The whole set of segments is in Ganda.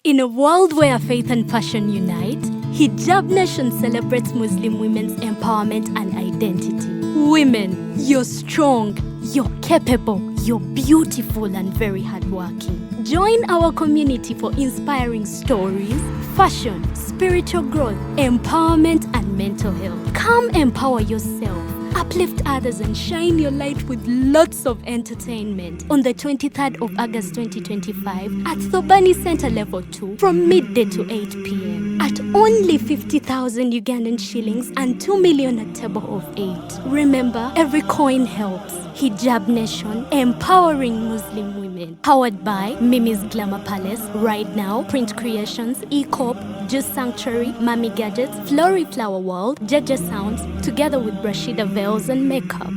In a world where faith and passion unite, Hijab Nation celebrates Muslim women's empowerment and identity. Women, you're strong, you're capable, you're beautiful, and very hardworking. Join our community for inspiring stories, fashion, spiritual growth, empowerment, and mental health. Come empower yourself, uplift others, and shine your light with lots of entertainment on the 23rd of August 2025 at Thobani Center Level 2 from midday to 8 p.m. at only 50,000 Ugandan shillings and 2 million at table of 8. Remember, every coin helps. Hijab Nation, empowering Muslim women. Powered by Mimi's Glamour Palace, Right Now, Print Creations, ECOP, Juice Sanctuary, Mami Gadgets, Flory Flower World, Jaja Sounds, together with Brashida Veils and Makeup.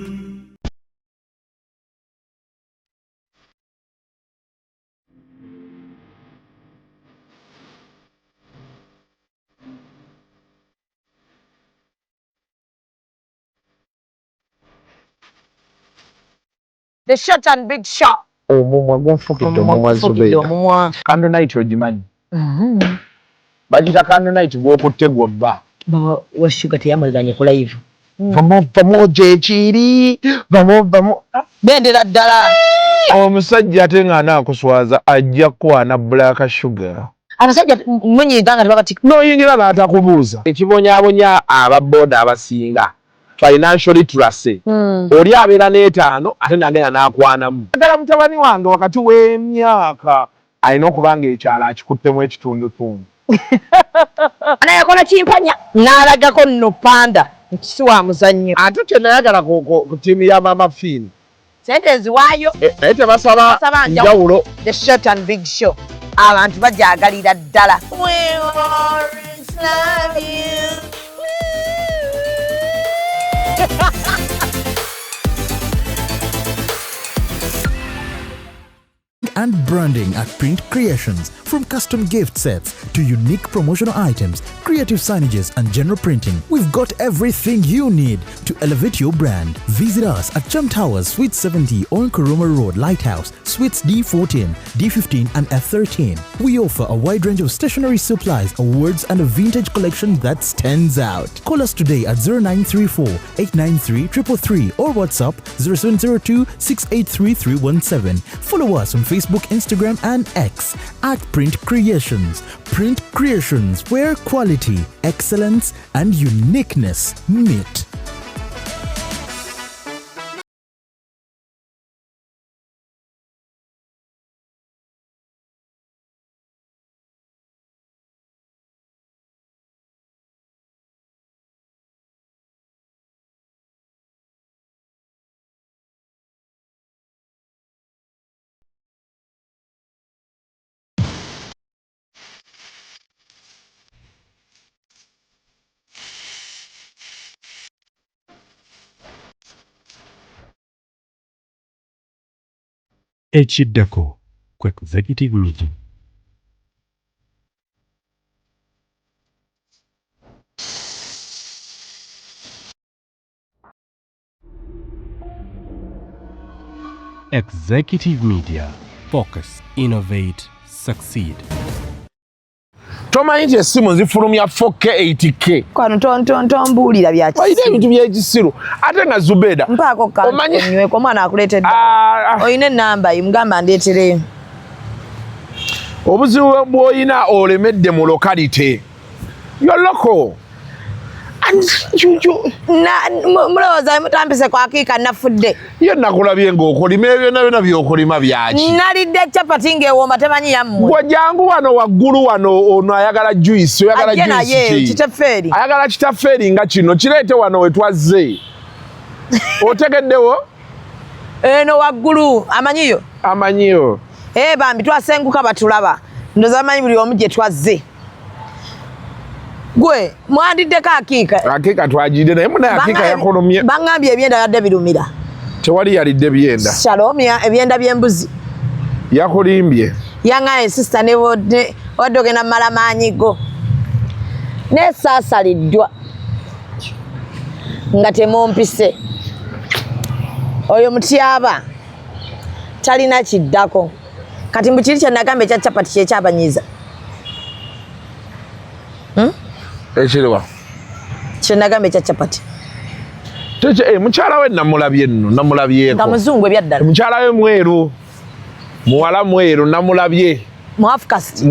The short and big shot. Omumwa gunfukidde omumwa. Fukidde Zubeida. Omumwa. Candle night ogimanyi? Bagita candle night gw'okutte gwobba. Baba wa Shuga teyamuliranye ku live. Vamu vamu gyekiri vamu vamu. Bendera ddala. Omusajja ate nga anaakuswaza ajja kukwana Black Sugar. Abasajja munyiiga nga tebabati. N'oyingira n'atakubuuza. Ekibonyaabonya ababooda abasinga financial literacy. Oli abeera n'etaano ate nagenda n'akwanamu. Ddala mutabani wange wakati w'emyaka alina okuba nga ekyalo akikuttemu ekitundutundu. Naye yakola kimpanya. N'alagako nno panda nti si wa muzannyo. Ate kye nayagala ku ttiimu ya Mama Fiin. Sente nziwaayo. Naye tebasaba Basaba njawulo. njawulo. The short and big show. Abantu bajagalira ddala. We always love you. And branding at Print Creations. From custom gift sets to unique promotional items, creative signages, and general printing, we've got everything you need to elevate your brand. Visit us at Chum Towers, Suite 70 on Kuruma Road, Lighthouse, Suites D14, D15, and F13. We offer a wide range of stationery supplies, awards, and a vintage collection that stands out. Call us today at 0934 893 333 or WhatsApp 0702 683 317. Follow us on Facebook, Instagram, and X at Print Creations. Print Creations, where quality, excellence, and uniqueness meet. Ekiddako ku Executive Meeting. Executive Media. Focus, innovate, succeed. Tomanyi nti essimu zifulumya 4K 8K? Kwano tontombuulira bya Olina kisiru. ebintu by'ekisiru ate nga Zubeda. Mpaako Omanyi- kanyweko omwana akuleetedde. Ah, ah. Olina ennamba ye mugamba ndeetereyo. Obuzibu bw'olina olemedde mu locality. You're local. And you, Mulowooza mutampise kwakiika nafudde. Ye nakulabye ng'okolima ebyo byonna byonna by'okolima byaki? Nalidde capati ng'ewooma temanyi yammwe. Gwe jangu wano waggulu wano ono ayagala juice oyagala Ajje naye juice ki? kitafeeri. Ayagala kitafeeri nga kino kireete wano we twazze. Otegeddewo? Eno waggulu amanyiyo. Amanyiyo. Eh bambi twasenguka batulaba. Ndoza bamanyi buli omu gye twazze. Gwe mwandiddeko akiika. Akiika twagidde naye munaye akiika yakolomye. Baŋŋambye ebyenda yadde birumira. Tewali yalidde byenda. Shalom ya ebyenda by'embuzi. Yakulimbye. Yaŋŋambye sisita ne wadde ogenda mmala maanyi go. Nesaasaliddwa nga temumpise. Oyo mutyaba talina kiddako. Kati mbu kiri kye nagamba ekya capati kyekyabanyiiza. Ekiriwa? Kyenagamba ekya chapati. Mukyala we namulabye nno, namulabyeko. Nga muzungu ebyaddala. Mukyala we mweru, muwala mweru, namulabye. Mu half caste.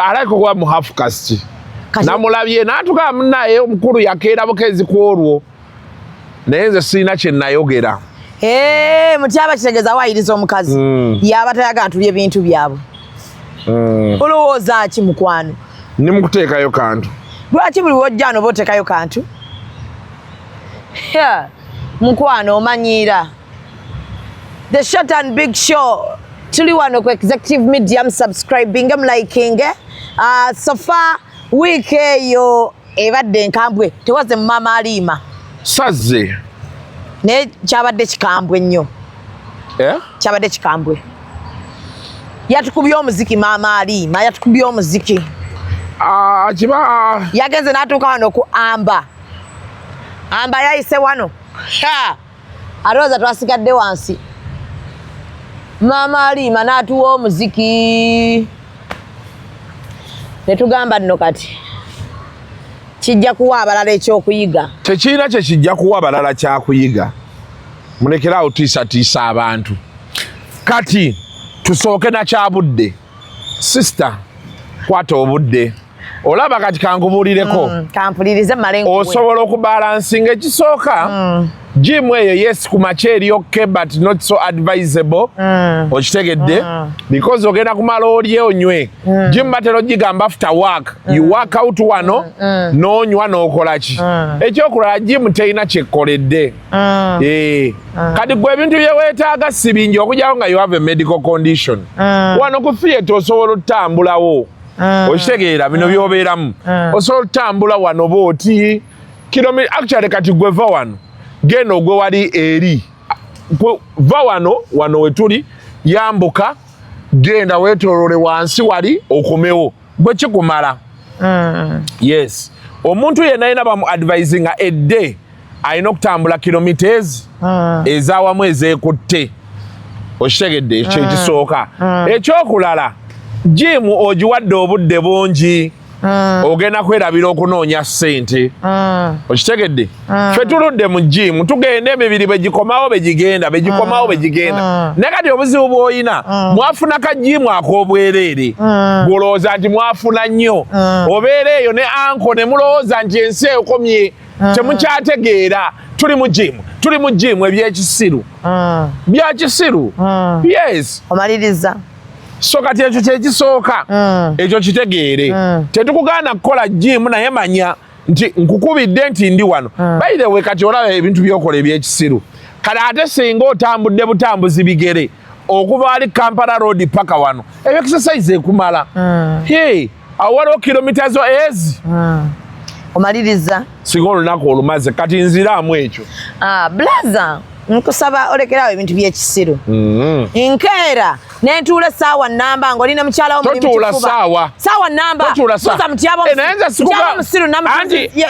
Alabika okuba mu half caste. Namulabye n'atugaa munaye omukulu yakeera bukezi ku olwo, naye nze sirina kye nayogera. Mutyaba kitegeeza waayiriza omukazi yaba tayagala tulya ebintu byabwe. Olowooza ki, mukwano? Ndi mu kuteekayo kantu. Lwaki buli wojja ano oba oteekayo kantu? Yeah. Mukwano, omanyiira The Short and Big Show. Tuli wano ku Executive Media. Subscribing, liking. So far wiiki eyo ebadde enkambwe. Tewaze mu Mama Aliima? Sazze. Naye kyabadde kikambwe nnyo. Eh? Kyabadde kikambwe. Yatukubye omuziki, Maama Aliima yatukubye omuziki. Ah, kiba Yagenze n'atuuka wano ku amba amba, yayise wano. Ha! Alowooza twasigadde wansi. Maama Aliima n'atuwa omuziki ne tugamba nno kati kijja kuwa abalala ekyokuyiga. Tekirina kye kijja kuwa balala kyakuyiga. Mulekeraawo tiisatiisa abantu. Kati tusooke nakyabudde. Sister, kwata obudde. Olaba kati kankubuulireko. Kampulirize male nkuwe. Osobola okubalansinga. Ekisooka, gym eyo, yes, ku makya eri okay, but not so advisable. Okitegedde? Because ogenda kumala olye onywe. Gym batera ogigamba after work you work out wano, n'onywa, n'okola ki. Ekyokulala, gym terina kyekkoledde. Kati gwe ebintu bye weetaaga si bingi, okujjako nga you have a medical condition. Wano ku theatre osobola otambulawo. Okitegeera? Bino byobeeramu, osobola otambula wano booti kilomita. Actually kati gwe va wano, genda ogwe wali eri. Va wano, wano wetuli, yambuka, genda weetoolole wansi wali okomewo, gwe kikumala. Yes, omuntu yenna alina bamu advisinga edde alina okutambula kilomita ezi ezawamu ezeekutte. Okitegedde? Ekyo ekisooka. Ekyokulala, gym ogiwadde obudde bungi, ogenda kwerabira okunoonya ssente. Okitegedde? Ffe tuludde mu gym, tugenda, emibiri bwe gikomawo begigenda, begikomawo begigenda. Naye kati obuzibu bw'oyina, mwafuna ka gym ak'obwereere, gwolowooza nti mwafuna nnyo. Obeera eyo ne anko ne mulowooza nti ensi ekomye, temukyategeera. Tuli mu gym, tuli mu gym, ebyekisiru byakisiru, yes. Omaliriza. So kati ekyo kyekisooka, ekyo kitegeere. Tetukugaana kukola gym, naye manya nti nkukubidde nti ndi wano. By the way, kati olaba ebintu byokola ebyekisiru. Kale ate singa otambudde butambuzi bigere okuva wali Kampala Road paka wano, ebyo exercise ekumala. Hey, awo waliwo kilomita zo ezi. Omaliriza. Singa olunaku olumaze. Kati nziraamu ekyo. Ah, blaza, nkusaba olekerawo ebintu byekisiru. Nkeera nentuula essaawa namba ng'oli ne mukyala wo muli mu Totuula kifuba. saawa. Saawa namba. Totuula saa. Buuza mutyaba. Eh, naye nze Mutyaba musiru.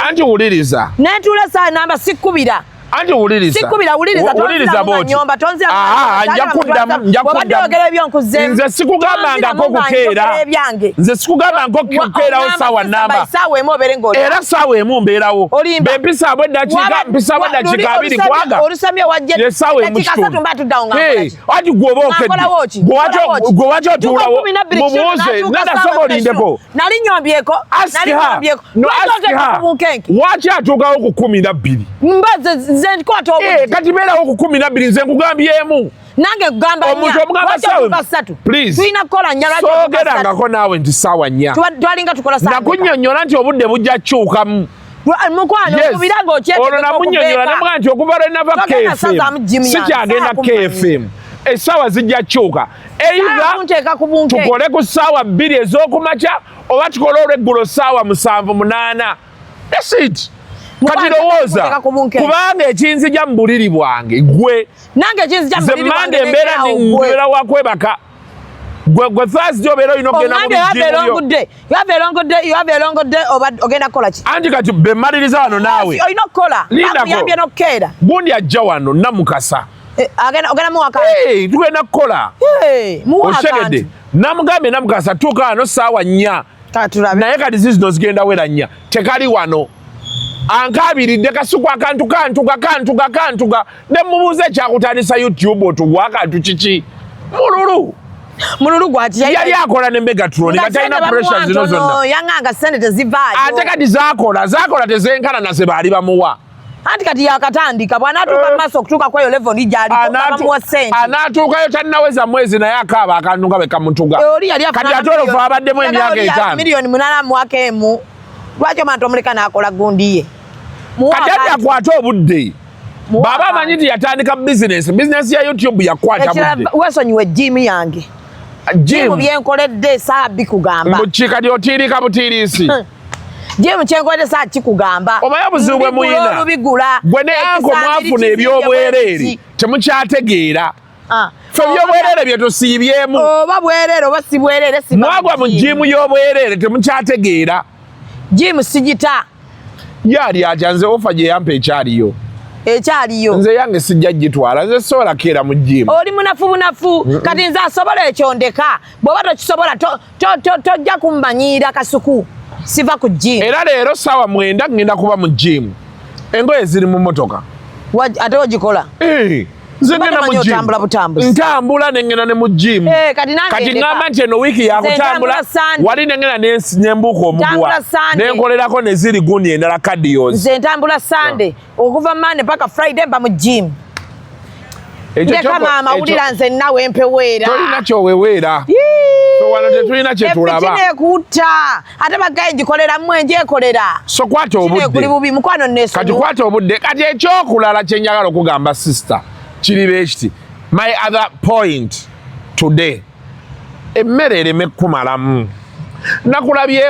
Anti wuliriza. Nentuula essaawa namba, sikkubira. Anti wuliriza. Sikkubira, wuliriza. Wuliriza bw'oti. Nyomba tonzira. Aha, nja kuddamu, nja Wabadde kuddamu. oyogera ebyonkuzzeemu. Nze sikugambangako kukeera. Ebyange. Nze sikugambangako kukeerawo saawa namba. Saawa 1 obeere ng'oli. Era saawa 1 mbeerawo. Olimba. Be mpisaamu eddakiika, mpisaamu eddakiika 20 kubanga Olusamye wajja. Ye saawa 1 Eddakiika kitundu. 3 mba tuddawo nga Hey, nkola ki? anti gwe oba okedde. Nkolawo ki? Gwe Nkolawo ki? gwe waki otuulawo? Tuuka 12 Mubuuze, kitundu, nada n'atuuka soka ssaawa olindeko. Nali nyombyeko. Ask Nali her. nyombyeko. No, Lwaki ask oteeka her. ku bunkenke? Lwaki atuukawo ku 12? Mba nze nkwata Eh, obudde. kati beerawo ku 12, nze nkugambyemu. Nange nkugamba nnya. Omuntu omugamba Lwaki saawa otuuka 3? Please. Tulina kukola nnya, lwaki otuuka 3? Soogerangako naawe nti saawa 4. Twalinga tukola saawa mmeka? Nakunnyonnyola nti obudde bujja kukyukamu. Mukwano, Yes. nkubira ng'okyetegeka Olwo namunnyonnyola okubeeka. nemugaa nti okuva lwe nava Togenda KFM sazaamu gym yange, sikyagenda saa kummanyi. KFM, essaawa zijja kukyuka. Saa Either kunteeka ku bunkenke. tukole ku ssaawa 2 ez'okumakya oba tukole olweggulo ssaawa 7, 8. That's it. Kati Mukwano, lowooza kunteeka ku bunkenke. kubanga ekinzija mu buliri bwange gwe. Nange ekinzija mu Nze buliri bwange Mande mbeera nenkerawo gwe. mbeera wakwebaka. Gwe Thursday obeera olina okugenda mu Oŋŋambye you have a bijimu long byo. day. You have a long day, you have a long day, oba ogenda kukola ki? Anti kati bemmaliriza wano naawe. Olina okukola. Lindako. Bakuyambye n'okukeera. Gundi ajja wano, Namukasa. Eh, ogenda muwaka. Hey, tugenda kukola. Hey, muwa Okitegedde? akantu. Namugambye, Namukasa, tuuka wano ssaawa 4. Naye kati zizino zigenda wera nnya, tekali wano. Ankabiridde Kasuku akantu kantuga kantuga kantuga, ne mubuuza ekyakutandisa YouTube otugwa akantu kiki? Mululu. Mululu gwaki? Yali akola ne Megatron nga talina pressure zino zonna. Yanganga sente tezivaayo. Ate kati zakola zakola tezenkana na ze baali bamuwa. Anti kati yakatandika bw'anaatuuka mu maaso okutuuka kweyo level ndi gy'aliko nga bamuwa sente. Anaatuukayo tannaweza mwezi naye akaaba akantu nga bwe kamutuga. Oli yali afuna Kati ate olwo abaddemu emyaka 5. 8 million mwaka emu. Lwaki omantu omuleka n'akola gundi ye? Kati ati akwate obudde. Baba amanyi nti yatandika bizinesi, bizinesi ya YouTube yakwata budde. Weesonyiwe gym yange. Gym byenkoledde saa bikugamba. Mbuki kati otiirika butiirisi. Gym kyenkoledde saa kikugamba. Omanyi obuzibu bwe muyina. Olubigula. Gwe ne anko mwafuna ebyobwereere temukyategeera. Ffe ebyobwereere bye tusiibyemu. Oba bwereere oba si bwereere si. Mwagwa mu gym y'obwereere temukyategeera. Gym sigita. Yali atya nze offer gye yampa ekyaliyo. Ekyaliyo. Nze yange sijja gitwala, nze sobola keera mu gym. Oli munafu bunafu, kati nze asobola ekyo ndeka. Bw'oba tokisobola tojja kummanyiira Kasuku. Siva ku gym. Era leero 9:00 ngenda kuba mu gym. Engoye ziri mu mmotoka. Ate ogikola? Nze ngenda mu gym. Otambula butambuzi. Ntambula ne ngenda ne mu gym. Kati nange Kati ngamba nti eno wiiki yakutambula wali ne ngenda ne mbuuka omuguwa ne nkolerako ne ziri gundi endala cardios. Nze ntambula Sunday okuva Monday paka Friday mba mu gym. Ndeka maama, wulira nze nawe mpeweera. Tolina kyoweweera. Wano tetulina kyetulaba. Efitina ekutta ate bagaye ngikoleramu enjekolera. So kwata obudde. Kuli bubi mukwano neso. Kati kwata obudde. Kati ekyokulala kye njagala okugamba sister kiri bekiti. My other point today, emmere ereme kumalamu. Nakulabye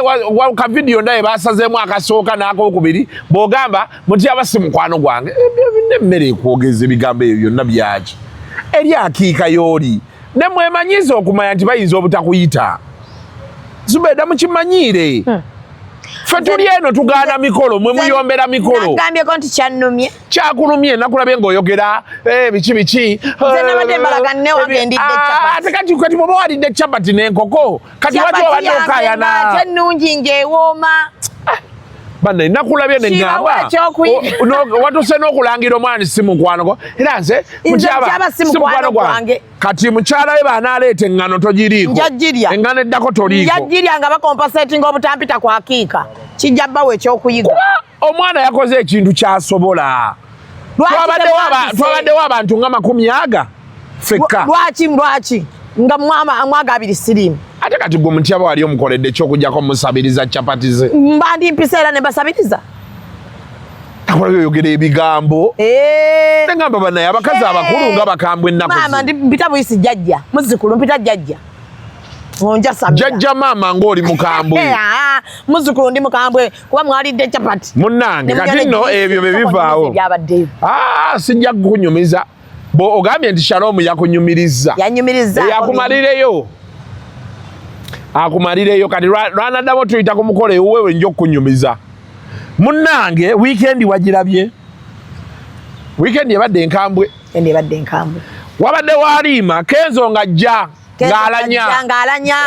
ka video ndaye basazeemu akasooka n'akokubiri bw'ogamba mutyaba si mukwano gwange. Ebyo binna emmere ekwogeza ebigambo ebyo byonna byaki eri akiika y'oli ne mwemanyiza okumanya nti bayinza obutakuyita. Zubeda mukimanyiire. Ffe tuli eno tugaana mikolo, mwe muyombera mikolo. Nagambyeko nti kyannumye. Kyakulumye, nakulabye ng'oyogera biki biki. Nze nabadde mbalaga nne wange ndidde chapati. Ate kati bw'oba walidde chapati n'enkoko, kati lwaki obadde okaayana? Ate ennungi ng'ewooma. Banne nakulabye ne ŋŋamba watuuse n'okulangira omwana si mukwano gwo, era nze Mutyaba si mukwano gwange. Kati mukyala we banaaleeta eŋŋano togiriiko? Njagirya. Eŋŋano eddako toliiko? Njagirya nga bacompensatinga obutampita kwakiika. Kijja bbawo ekyokuyiga. Kuba omwana yakoze ekintu kyasobola. Twabaddewo abantu nga 20 aga fekka. Lwaki lwaki nga mwaga abiri siriimu? Ate kati gwe Mutyaba wali omukoledde ekyokujjako musabiriza chapati ze? Mba ndi mpisa era ne basabiriza. Akulabye oyogera ebigambo nengamba banaye abakazi abakulu nga bakambwe ennaku. Maama, ndi mpita buyisi jjajja, muzzukulu mpita jjajja. Onjasamira. Jjajja maama ng'oli mukambwe. Muzzukulu ndi mukambwe kuba mwalidde chapati. Munnange, kati nno ebyo bye bivaawo. Byabaddeyo. Sijja kukunyumiza. Bo ogambye nti Shalom yakunyumiriza. Yanyumiriza. Yakumalireyo. Akumalireyo kati lwanaddamu tuyita ku mukolo ewuwe nja okukunyumiza. Munnange, weekend wagirabye? Weekend ebadde enkambwe. Weekend ebadde enkambwe. Wabadde waliima Kenzo ng'ajja ng'alanya. Ng'alanya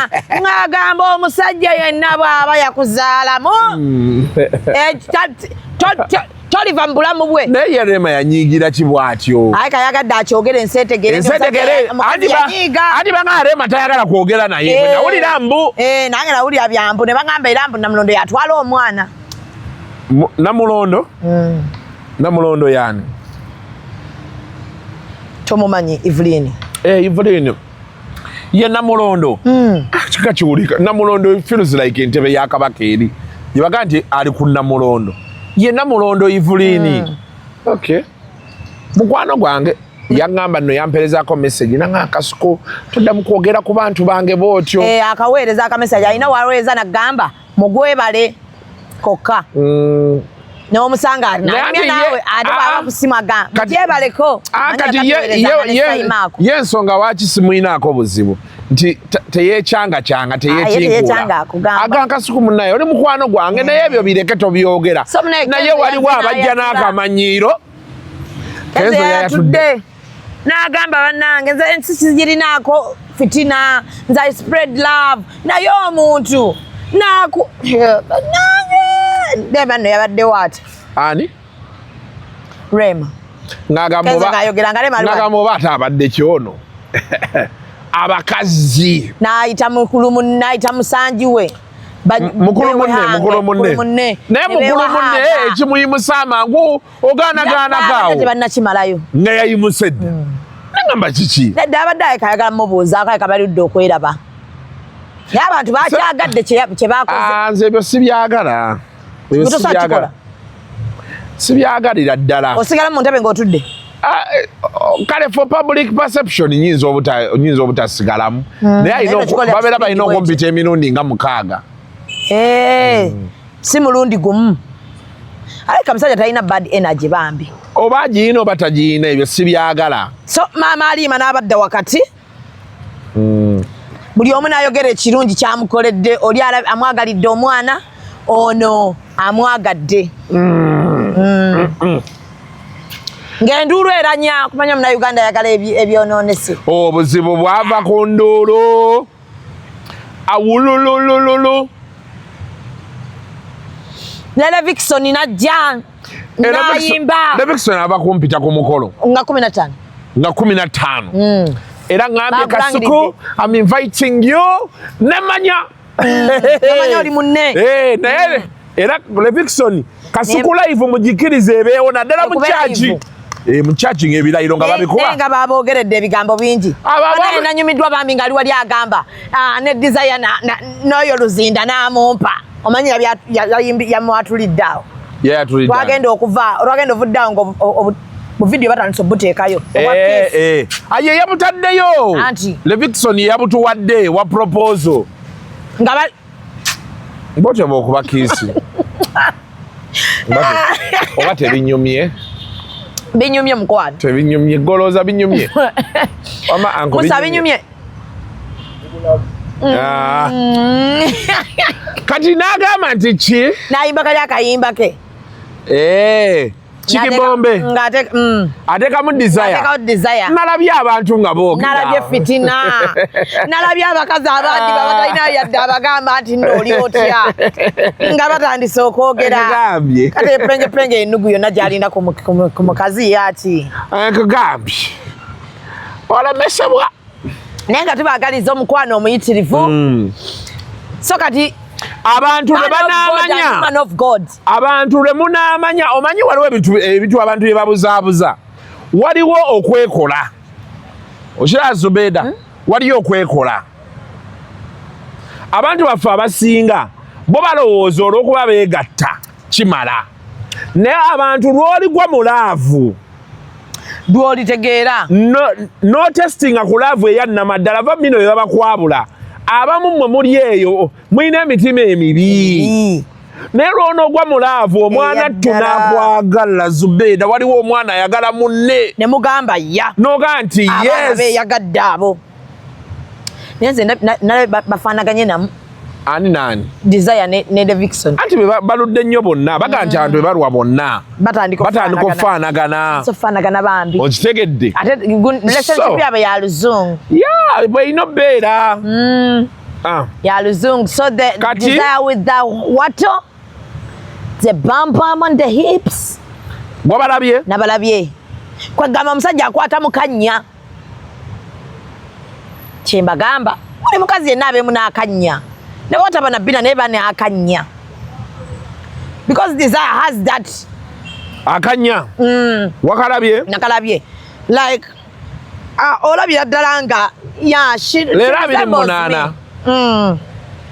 ng'agamba omusajja yenna bw'aba yakuzaalamu toliva mu bulamu bwe. Naye ye Rema yanyiigira ki bw'atyo? Aye kayagadde akyogere ensi etegere. Ensi etegere. Anti banga Rema tayagala kwogera naye. Nawulira mbu. Nange nawulira byambu ne bagamba era mbu Namulondo yatwala omwana. Namulondo? Namulondo yani? Tomumanyi Evelyn? Evelyn. Ye Namulondo. Kika kiwulika. Namulondo feels like entebe ya Kabaka eri. Yebaga nti ali ku Namulondo. Ye Namulondo Evelyn. Okay. Mukwano gwange yaŋŋamba nno yamperezaako message nanga Kasuku toddamu kwogera ku bantu bange bw'otyo. Akaweereza akamessage alina waweereza nagamba mugwebale kokka. N'omusanga nanyumya naawe ate bwaba kusimaga mugyebaleko. Kati ye ensonga waki simuyinaako buzibu nti teyekyanga-kyanga teyetinkuula aga Kasuku munnaye oli mukwano gwange naye ebyo bireke tobyogera naye waliwo abajja n'akamanyiiro. Kenzo yayatudde n'agamba bannange nze ensi sigirinaako fitina, nze I spread love naye omuntu Naku nange Rema nno yabaddewo ati. Ani? Rema. Ng'agamba Kenzo oba ng'ayogera nga Rema ali wano. Ng'agamba oba ate abadde kyono. Abakazi. N'ayita mukulu munne, n'ayita musanji we. Mukulu munne, mukulu munne. Naye mukulu munne ekimuyimusa amangu ogaanagaanakaawo. Tebannakimalayo. Nga yayimuse dda. Nagamba kiki? Nedda abadde aleka ayagala mubuuzaako, aleka baludde okweraba. Naye abantu bakyagadde kye bakoze. Ah, nze ebyo sibyagala. Ebyo sibyagala. Sibyagalira ddala. Osigala mu ntebe ng'otudde. Ah, kale for public perception nyinza obutasigalamu. Naye babeera balina okumpita emirundi nga 6. Si mulundi gumu. Aleka musajja talina bad energy bambi. Oba agiyina oba tagiyina ebyo sibyagala. So maama Alima n'abadda wakati. Buli omu n'ayogera ekirungi kyamukoledde, oli amwagalidde omwana, ono amwagadde. Ng'enduulu eranya kumanya Munnayuganda ayagala ebyonoonese. Obuzibu bwava ku nduulu. Awululululu. Ne Levixone n'ajja n'ayimba. Levixone ava kumpita ku mukolo. Nga 15. Nga 15. Era ngambye Kasuku, I'm inviting you. Nemanya. Nemanya oli munne. Naye era Levixone Kasuku live mugikirize ebeewo naddala mu church. Mu church ng'ebirayiro nga babikuba. Nga baboogeredde ebigambo bingi. Naye nanyumiddwa bambi ng'ali wali agamba ne Desire n'oyo Luzinda n'amumpa. Omanyi yamwatulidde awo. Lwagenda okuva, lwagenda ovudde awo nga mu video batandise obuteekayo. Aye yabutaddeyo. Levixone yabutuwadde wa proposal. Nga bw'otyo bw'okuba kiisi. Oba tebinyumye. Binyumye mukwano. Tebinyumye, golooza binyumye. Wama anko Musa binyumye. Kati n'agamba nti ki? N'ayimba kali akayimba ke. Kikibombe. Ateekamu Desire. Ateekamu Desire. Nalabye abantu nga boogera. Nalabye fitina. Nalabye abakazi abandi babatalina yadde abagamba nti nno oli otya. Nga batandise okwogera. Nkugambye. Kati penge penge ennugu yonna gy'alina ku mukazi ye ati. Nkugambye. Olemesebwa. Naye nga tubaagaliza omukwano omuyitirivu. So kati abantu lwe banaamanya, abantu lwe munaamanya, omanyi waliwo ebintu abantu bye babuzaabuza. Waliwo okwekola. Okira Zubeda, waliyo okwekola. Abantu baffe abasinga bo balowooza olw'okuba beegatta kimala. Naye abantu lw'oligwa mu laavu lw'olitegeera. No testinga ku laavu eya nnamaddala, va bino bye babakwabula. Abamu mmwe muli eyo mulina emitima emibi. Naye lw'onoogwa mu laavu omwana tunakwagala Zubeda, waliwo omwana ayagala munne. Ne mugamba ya. N'oga nti yes. Abaana beeyagadde abo. Naye nze bafaanaganye namu. Ani nani? Desire ne Levixone. Anti baludde nnyo bonna, baga nti abantu bebalwa bonna. Batandika okufaanagana. Okufaanagana bambi. Okitegedde. Ate relationship yaabwe ya luzungu. Yeah, bw'erina obbeera. Ya luzungu. So the Desire with the water, the bam bam on the hips. Wabalabye? Nabalabye. Kwegamba omusajja akwata mu kannya. Kye mbagamba, buli mukazi yenna abeemu n'akannya. Ne bw'otaba na bbina naye ba n'akannya. Because Desire has that. Akannya? Wakalabye? Nakalabye. Like, olabira ddala nga, yeah, she Leero 28.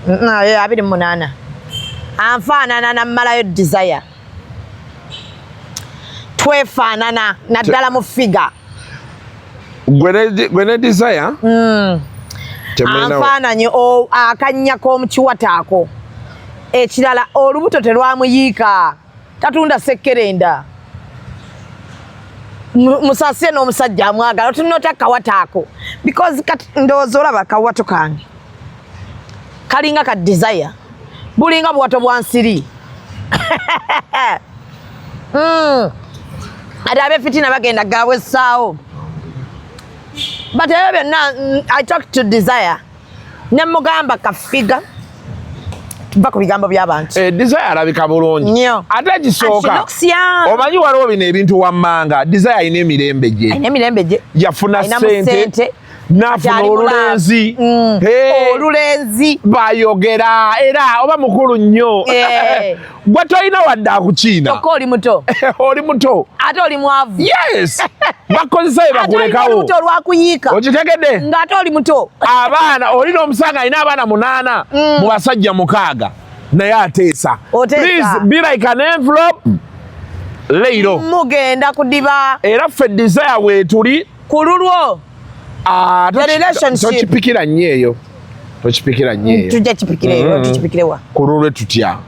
28. Anfaanana nammalayo Desire. Twefaanana naddala mu figure. Gwe ne Desire? Anfaananye akannya k'omu kiwato ako. Ekirala olubuto terwamuyiika. Tatunda sekkerenda. Musasire n'omusajja amwagala otunota kawato ako. Because kati ndowooza olaba kawato kange. Kalinga ka Desire. Bulinga buwato bwa nsiri. Ate ab'efitina bagenda gaabwe essaawo. But ebyo byonna, I talked to Desire. Ne mugamba ka figure. Tuva ku bigambo by'abantu. Eh, Desire alabika bulungi. Nnyo. Ate ekisooka And she looks young. omanyi waliwo bino ebintu wammanga Desire alina emirembe gye. Alina emirembe gye. Yafuna Alinamu ssente. ssente. N'afuna Kati ali olulenzi. Mm. Hey. Olulenzi. Bayogera era oba mukulu nnyo. Eh. Gwe tolina wadde akukiina. Kyokka oli muto. Oli muto. Ate oli mwavu. Yes. Bakozesa bye Ate oli bakulekawo. muto olwakuyiika. Okitegedde? Ng'ate oli muto. Abaana olina omusanga alina abaana 8 mu basajja 6 naye ateesa. Oteesa. Please be like an envelope. Leero. Mugenda kudiba. Era ffe Desire weetuli. Ku lulwo. Ah, The relationship. tokipikira nnyo eyo. Tokipikira nnyo eyo. Tujja kipikira eyo, tukipikire wa? Ku lulwe tutya?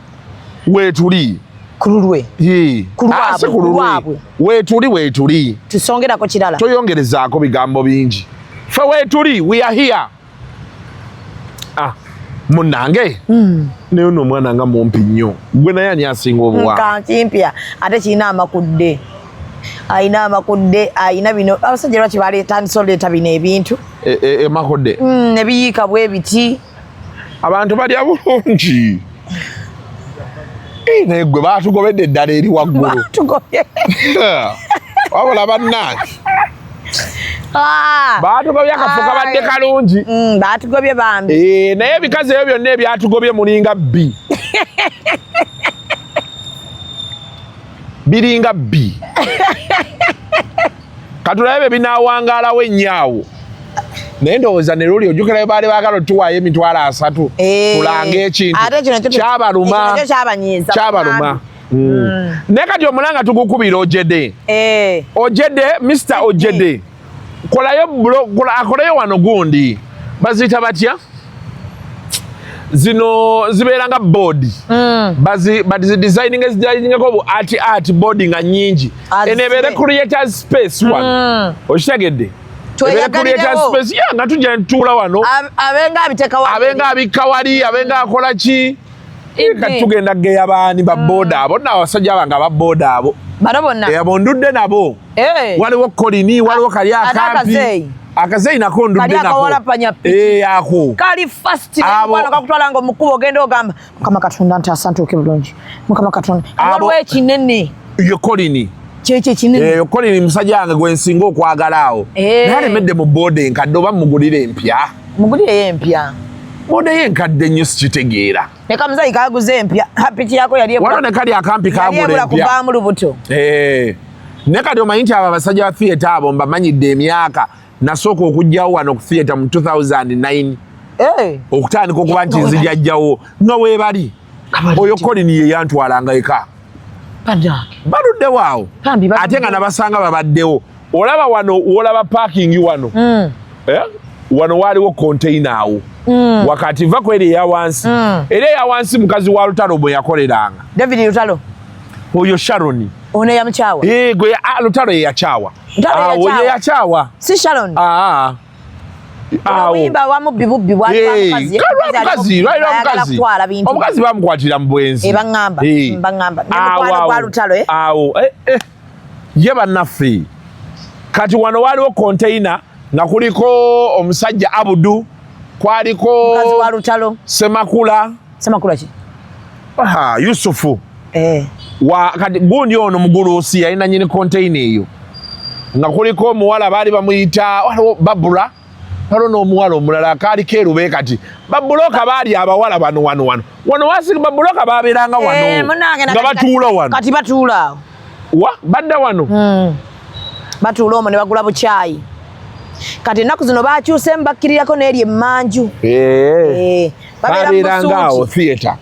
Weetuli. Ku lulwe. Hii. Ku lwabwe, Ah, si ku ku lulwe. lwabwe. Weetuli, weetuli. Tusongerako kirala. Toyongerezaako bigambo bingi. Ffe weetuli, we are here. Ah, munnange. Naye ono omwana nga mumpi nnyo. Gwe naye ani asinga obuwanvu? Nkankimpya ate kirina amakudde. Alina amakudde, alina bino. Abasajja lwaki batandise oleeta bino ebintu? Emakudde. Ebiyiika bwe biti. Abantu balya bulungi. Naye gwe baatugobedde eddala eri waggulu. Baatugobye. Wabula bannange. Ah. Baatugobye akafo kabadde kalungi. Baatugobye bambi. Naye ebikazi ebyo byonna ebyatugobye mulinga bbi. Biringa bbi. Katulabe binaawangaalawo ennyo awo. Naye ndowooza ne luli ojjukira bwe baali baagala otuwaayo 30,000 tulange ekintu. Ate kino kyo Kyabaluma. Ekyo nakyo kyabanyiiza. Kyabaluma. Naye kati omulanga tugukubira Ojede. Ojede, Mr. Ojede. Kolayo akoleyo wano gundi. Baziyita batya? Zino zibeera nga board. Bazi designing ezidesigningako bu art board nga nnyingi. Azisibe. Eno ebeere creators space wano. Okitegedde? Ebeere creators space. Yeah, nga tujja ne tutuula wano. Abenga abiteeka wali. Abenga abikka wali, abenga akola ki? Ibi. Kati tugenda kugeya baani ba boda abo, nno abasajja bange aba boda abo. Bano bonna. Abo ndudde nabo. Waliwo Kolini, waliwo kali Ate akampi. akazeeyi. Akazeeyi nako ndudde Kali nako. akawalapanya piki. Ako. Kali fast, Abo. mukwano kakutwala nga omukubo ogenda ogamba, Mukama Katonda ntaasa ntuuke bulungi. Mukama Katonda. Abo. Waliwo ekinene. Ye Kolini. Kyekyo ekinene. Kolini musajja wange gwe nsinga okwagala awo. Naye alemedde mu boda enkadde oba mugulire empya. Mugulireyo empya. Boda ye enkadde nnyo sikitegeera. Ne kamuzayi kaguze empya. Ha, piki yako yali ebula. Waliwo ne kali akampi Yali kagula ebula empya. kuvaamu lubuto. Ne kati omanyi nti abo abasajja ba theatre abo mbamanyidde emyaka. Nasooka okujjawo wano ku theatre mu 2009. Okutandika okuba nti nzijajjawo nga weebali. Kabali Oyo nti. Colin ye yantwalanga eka. Bannange. Baluddewo awo. Bambi, baluddewo. Ate nga nabasanga babaddewo. Olaba wano, wolaba parking wano. Wano waaliwo container awo. Wakati va ku eri eya wansi. Era eya wansi mukazi wa Lutalo bwe yakoleranga. David Lutalo. Oyo Sharon. Ono yamukyawa. Gwe Lutalo ye yakyawa. Lutalo ye Awo yakyawa. ye yakyawa. Si Sharon. Awo. Oluyimba lwa mubbi bubbi bwali lwa mukazi. Kali lwa mukazi, lwali lwa Ayagala mukazi. kutwala bintu. Omukazi bamukwatira mu bwenzi. Baŋŋamba. Ne mukwano Awo, gwa awo. Lutalo, eh? Awo. Ye bannaffe. Kati wano waliwo container nga kuliko omusajja Abudu, kwaliko Mukazi wa Lutalo. Semakula. Semakula ki? Aha, Yusufu. Wa kati gundi ono mugulusi yalina nnyini container eyo. Nga kuliko omuwala baali bamuyita waliwo Babula, waliwo n'omuwala omulala kaali keerube kati. Babuloka baali abawala bano wano wano. Wano wansi babuloka baabeeranga wano. Munnange na Nga kati batuula wano. Kati batuula awo. Wa, badda wano. Batuula omwo ne bagula bukyayi. Kati ennaku zino baakyuseemu bakkirirako n'eri emmanju. Babeera mu Babeeranga awo busuuti. theatre.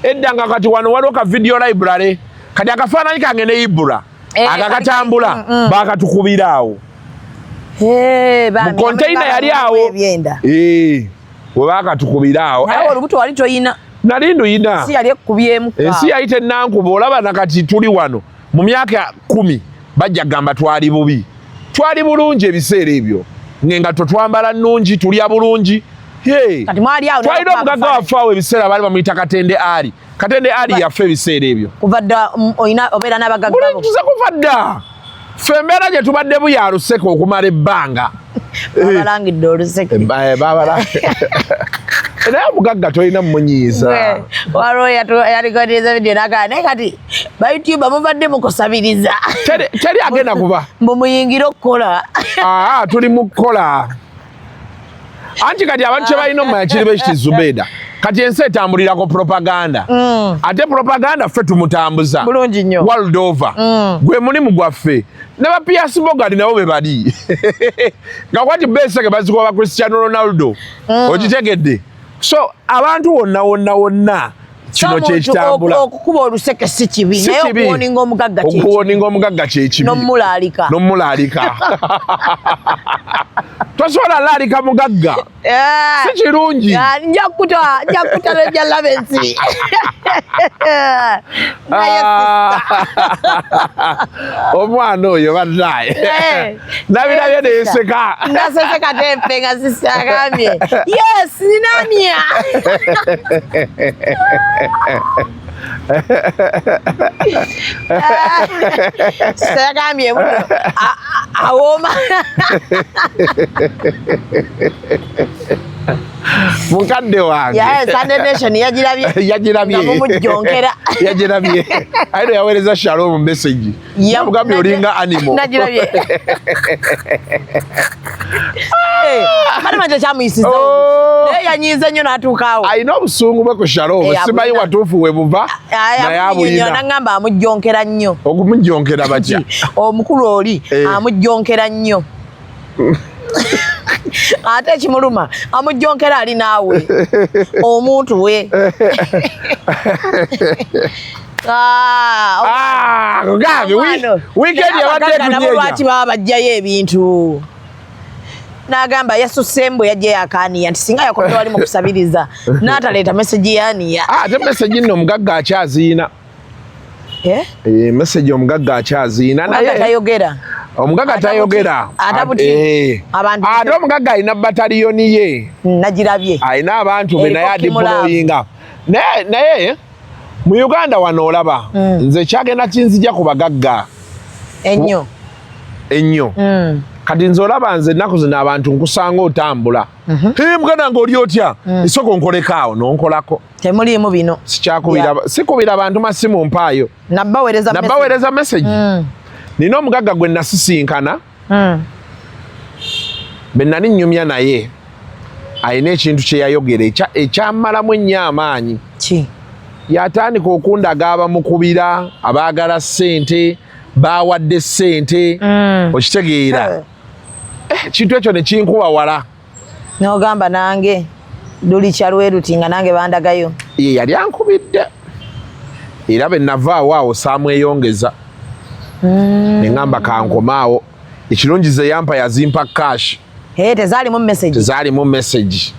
Edda nga kati wano waliwo ka video library. Kati akafaananyi kange ne Ibra. Akakatambula, baakatukubira awo. Bambi, Mu container bambi yali awo. ebyenda. We baakatukubira awo. Naye olubuto wali toyina. Nali nduyina. Ensi yali ekkubyemu. Ensi yali tennankuba, olaba na kati tuli wano. Mu myaka 10 bajja kugamba twali bubi. Twali bulungi ebiseera ebyo. Ng'engatto twambala nnungi, tulya bulungi. Hey. Kati mwali awo Twalina ne omugagga waffe awo ebiseera baali bamuyita Katende Ali. Katende Ali yaffe ebiseera ebyo. Kuva dda, olina obeera n'abagagga bo. Bulungi tuze kuva dda. Ffe embeera gye tubadde buya luseke okumala ebbanga. Babalangidde oluseke. Babala. Naye omugagga tolina mumunyiiza. Waliwo yalikodeza video nagaa naye kati bayoutuba mubadde mukusabiriza. Teri agenda kuba. Mbu muyingire okukola. Aa, tuli mu kukola. Anti kati abantu kye balina omumanya kiri bekiti Zubeda. Kati ensi etambulira ku propaganda. Ate propaganda ffe tumutambuza. Bulungi nnyo. World over. Gwe mulimu gwaffe. Ne ba Piers Morgan nabo be bali. Nga kwati beseke bazikuba ba Cristiano Ronaldo. Okitegedde. So abantu wonna wonna wonna kino kyekitambula. Okukuba oluseke si kibi, naye okuwoninga omugagga kye kibi. Okuwoninga omugagga kye kibi. N'omulaalika. N'omulaalika. Tosobola laalika mugagga. Si kirungi. Nja kuta nja laba ensi. Naye sister. Omwana oyo bannaye. Nabirabye nenseka. Nasese katempe nga sister agambye. Yes, ninamya. Sister yagambye awooma. Mukadde wange. Yeah, Sunday Nation yagirabye. Yagirabye. Nga mumujjonkera. Yagirabye. Ayo yaweereza Shalom message. Yamugambye olinga animal. Nagirabye. Kale manje kyamuyisiza. Naye yanyiiza nnyo n'atuuka awo. Alina obusungu bwe ku Shalom. Simanyi watuufu we buva. Naye abulina. N'angamba amujjonkera nnyo. Okumujjonkera batya? Omukulu oli amujjonkera nnyo. Ate ekimuluma amujjonkera ali naawe omuntu we. Weekend yabadde nabo lwaki baba bajjayo ebintu? N'agamba yasusse mbu yajjayo akaaniya nti singa yakomye wali mu kusabiriza n'ataleeta message yaaniya. Ate message nno omugagga akyaziina. Message omugagga akyaziina naye tayogera. Omugagga tayogera. Ate omugagga alina bataliyoni ye. Nagirabye. Alina abantu be naye adiployinga. Naye mu Uganda wano olaba nze kyagenda kinzija ku bagagga. Ennyo. Ennyo. Kati nze olaba nze ennaku zino abantu nkusanga otambula. Muganda ng'oli otya? Esooka onkoleko awo n'onkolako. Temuliimu bino. Sikyakubira, sikubira bantu masimu mpaayo. Nabaweereza message. Nina omugagga gwe nasisinkana. Be nali nnyumya naye alina ekintu kye yayogera ekyamalamu ennyo amaanyi. Ki? Yatandika okundaga abamukubira, abaagala ssente, baawadde ssente. Okitegeera. Ekintu ekyo ne kinkuba wala. N'ogamba nange lulikya lweruti nga nange bandagayo. Ye yali ankubidde. Era bwe navaawo awo saamweyongeza. Ne ŋŋamba kankomaawo. Ekirungi ze yampa yazimpa cash. Tezaalimu message. Tezaalimu message.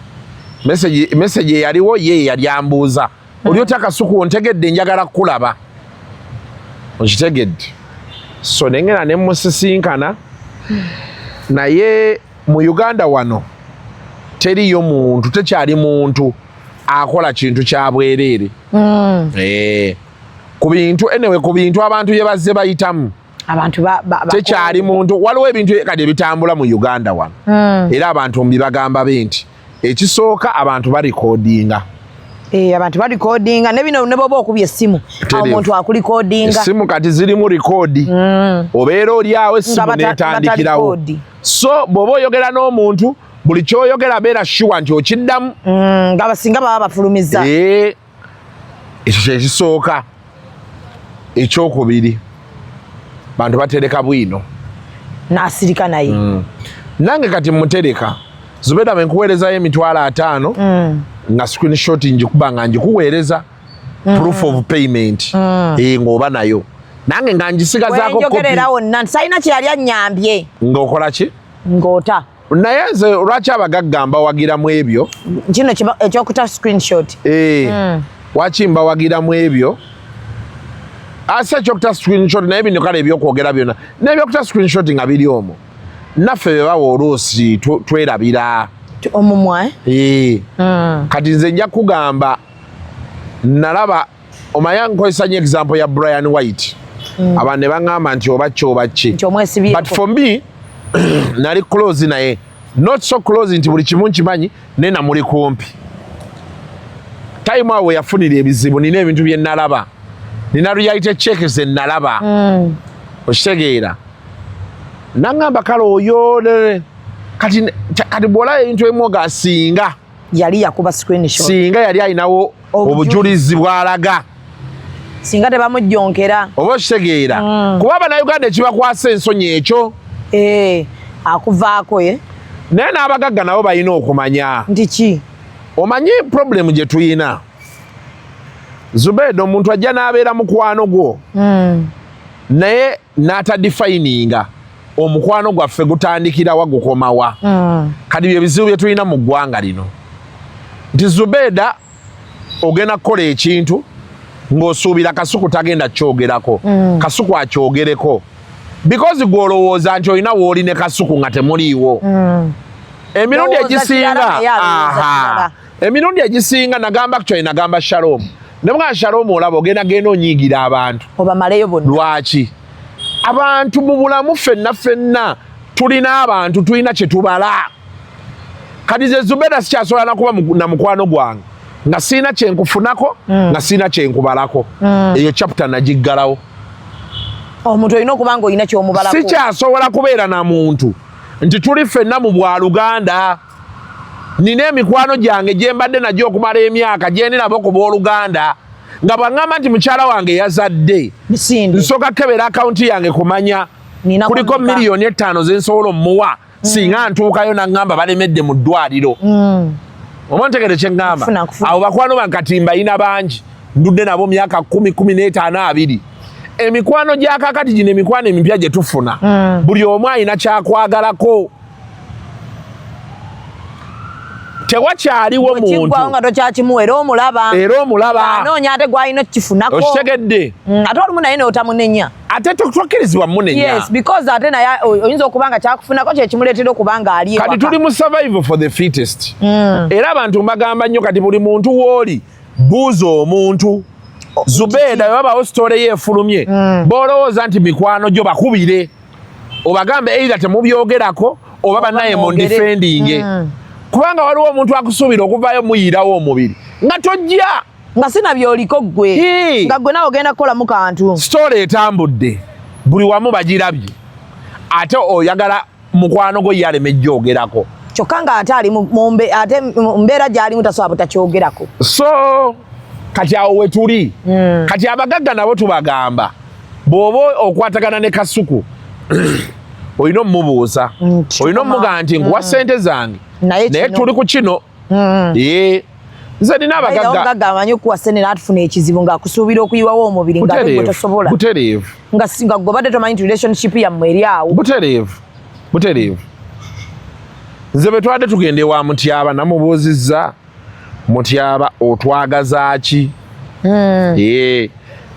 Message eyaliwo ye yali ambuuza. Oli otya Kasuku ontegedde njagala kukulaba. Okitegedde. So ne ŋŋenda ne musisinkana. Naye mu Uganda wano teriyo muntu, tekyali muntu akola kintu kya bwereere. Ku bintu anyway, ku bintu abantu bye bazze bayitamu. Abantu tekyali muntu. Waliwo ebintu kati ebitambula mu Uganda wano. Era abantu mbibagamba be nti ekisooka abantu barikodinga. Abantu barikodinga ne bino ne bw'oba okubye essimu omuntu akulikodinga. Essimu kati zirimu rikoodi. Obeera oli awo essimu n'etandikirawo. So bw'oba oyogera n'omuntu buli ky'oyogera beera sure nti okiddamu. Nga basinga baba bafulumiza. Ekyo kye kisooka. Ekyokubiri bantu batereka bwino. N'asirika naye. Nange kati mutereka. Zubeda bwe nkuweerezayo 50,000 nga screenshot njikuba nga njikuweereza proof of payment. Ng'oba nayo. Nange nga njisigazaako kopi. Wenjogerera wonna nti salina kye yali annyambye. Ng'okola ki? Ng'ota. Naye nze lwaki abagagga mbawagiramu ebyo? Kino ekyokuta screenshot. Lwaki mbawagiramu ebyo? Ase ekyokuta screenshot naye bino kale ebyokwogera byonna. N'ebyokuta screenshot nga biri omwo. Naffe be bawa oluusi twerabira. Omumwa? Kati nze nja kugamba nalaba omanya nkozesa nnyo example ya Brian White. Abantu ne baŋŋamba nti oba ki oba ki. But for me nali close naye. Not so close nti buli kimu nkimanyi naye namuli kumpi. Time awo yafunira ebizibu, nina ebintu bye nalaba, nina reality check ze nalaba. Okitegeera? Naŋŋamba kale oyo kati bw'olaba ebintu ebimu ga singa yali yakuba screenshot, singa yali alinawo obujulizi bw'alaga, singa tebamujjonkera. Oba okitegeera? Kuba Bannayuganda ekibakwasa ensonyi ekyo. Eh, akuvaako ye. Naye n'abagagga nabo balina okumanya nti ki? Omanyi problem gye tuyina, Zubeeda, omuntu ajja n'abeera mukwano gwo, naye n'atadefininga omukwano gwaffe gutandikirawa, gukomawa. Kati bye bizibu bye tulina mu ggwanga lino, nti Zubeeda ogenda kukola ekintu ng'osuubira Kasuku tagenda kyogerako. Kasuku akyogereko because gw'olowooza nti olina wooli ne Kasuku nga temuliiwo. Emirundi Ndowooza egisinga kirala, naye alowooza aha. kirala. Emirundi egisinga nagamba, actually nagamba Shalom, nemugaa Shalom, olaba ogenda genda onyiigira abantu obamaleyo bonna. Lwaki abantu mu bulamu ffenna ffenna tulina abantu, tulina kye tubala. Kati ze Zubeda sikyasobola nakuba na mukwano gwange nga siina kyenkufunako, nga siina kyenkubalako. Eyo chapter nagiggalawo. Omuntu olina okuba nga olina kyomubalako. Sikyasobola kubeera na muntu nti tuli ffenna mu bwaluganda. Nina emikwano gyange gye mbadde nagyo okumala emyaka, gyendi nabo ku booluganda, nga bwaŋŋamba nti mukyala wange yazadde, misinde, nsooka kebera akawunti yange kumanya Nina kuliko kumeka. 5 million zensobola omuwa singa ntuukayo naŋŋamba balemedde mu ddwaliro. Oba ntegere kyeŋŋamba? Nkufuna, nkufuna. Abo bakwano bange kati mbayina bangi, ndudde nabo myaka 10, 15, 20. Emikwano gya kakati gino, emikwano emipya gye tufuna, buli omu alina kyakwagalako. Tewakyaliwo muntu Kiggwawo nga tokyakimuwa, era omulaba. Era omulaba. Anoonya ate gwalina okukifunako. Okitegedde? Ate olumu naye n'otamunenya. Ate tokkirizibwa munenya. Yes, because ate naye oyinza okuba nga kyakufunako kyekimuleetera okuba nga ali Kati ewaka. tuli mu survival for the fittest. Era abantu mbagamba nnyo, kati buli muntu wooli buuza omuntu. Zubeeda bwe babawo story ye efulumye, bolowooza nti mikwano gyo, bakubire obagambe either temubyogerako oba bannaye mwogere. mundefendinge, kubanga waliwo omuntu akusuubira okuvaayo muyirawo omubiri nga tojja. Nga sinabyoliko ggwe. Hii. Nga ggwe nawe ogenda kukolamu kantu. Story etambudde buli wamu, bagirabye, ate oyagala mukwano gwo ye aleme gyogerako. Kyokka nga ate ali ate mu mbeera gy'alimu tasobola butakyogerako. So kati awo wetuli. Kati abagagga nabo tubagamba, bw'oba okwatagana ne Kasuku, olina omumubuuza, olina omugamba nti nkuwa sente zange, Naye naye kino. tuli ku kino. Ee, nze nina abagagga. Omugagga amanyi okuwa sente n'atufuna ekizibu ng'akusuubira okuyiwawo omubiri ng'ate gwe Butereevu, tosobola. Butereevu. Nga gwe obadde tomanyi nti relationship yammwe eri awo. Butereevu, butereevu. Nze bwe twadde tugenda ewa Mutyaba, namubuuzizza, "Mutyaba, otwagaza ki?" Ee,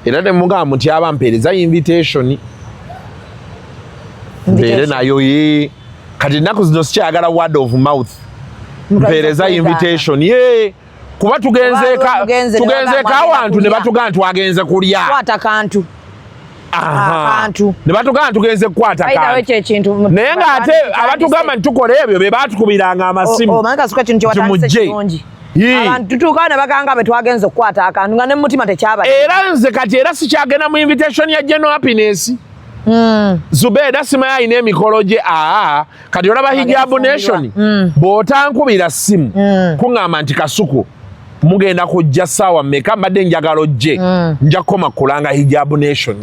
era nemugamba, "Mutyaba, mpeereza invitation mbeere nayo." Ye kati ennaku zino sikyayagala word of mouth, mpeereza invitation ye, kuba tugenzeeka Oba mugenze ne tugenzeeko bagamba awantu ne kulya. batugamba twagenze kulya. Kwata kantu. Aha. Akantu. Ne batugamba tugenze kukwata By the way, kantu. ekyo ekintu Naye ng'ate abatugamba nti tukola ebyo be batukubiranga amasimu. Omanyi Kasuku, ekintu kyewatandise Nti mujje. kirungi. Yee. Abantu tutuukawo ne baganga bwe twagenze okukwata akantu nga ne mu mutima tekyabadde. Era nze kati era sikyagenda mu invitation ya General Happiness. Zubeeda simanyi alina emikolo gye. Aa, kati olaba Hijab Nation, bw'otankubira simu kuŋŋamba nti Kasuku mugenda kujja ssaawa mmeka, mbadde njagala ojje, nja kukoma kulanga Hijab Nation.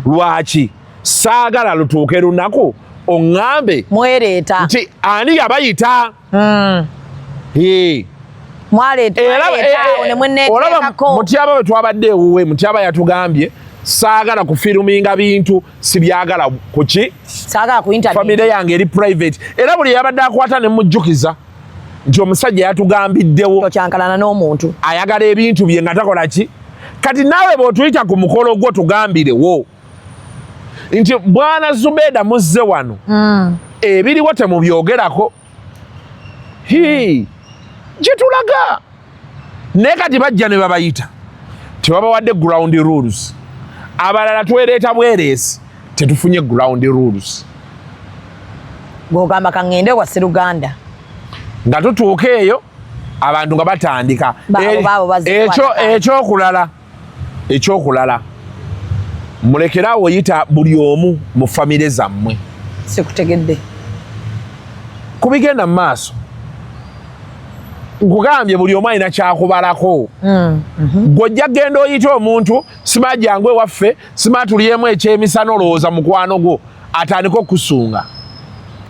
Lwaki saagala lutuuke lunaku oŋŋambe mwereeta nti ani yabayita? Ee. Mwaleeta Era mwaleeta awo ne olaba mwenneeteekako. Mutyaba bwe twabadde ewuwe, Mutyaba yatugambye, "Saagala kufilminga bintu, sibyagala kuki." Saagala ku internet. Famire yange eri private. Era buli yabadde akwata ne mujjukiza nti omusajja yatugambiddewo tokyankalana n'omuntu. Ayagala ebintu bye nga takola ki. Kati naawe bw'otuyita ku mukolo gwo, tugambirewo nti bwana Zubeeda muzze wano, ebiriwo temubyogerako. Hi, gitulaga. Naye kati bajja ne babayita, tebabawadde ground rules. Abalala twereeta bwereesi, tetufunye ground rules. Gwogamba kaŋŋende wa Sseruganda. Nga tutuuka eyo Abantu nga batandika. Baabo, baabo bazikwata. Ekyokulala, mulekerawo oyita buli omu mu famire zammwe. Sikutegedde. Ku bigenda mu maaso, nkugambye, buli omu alina kyakubalako. Gw'ojja genda oyita omuntu, sima jangu ewaffe, sima tulyemu ekyemisana, olowooza mukwano gwo, atandike okusunga.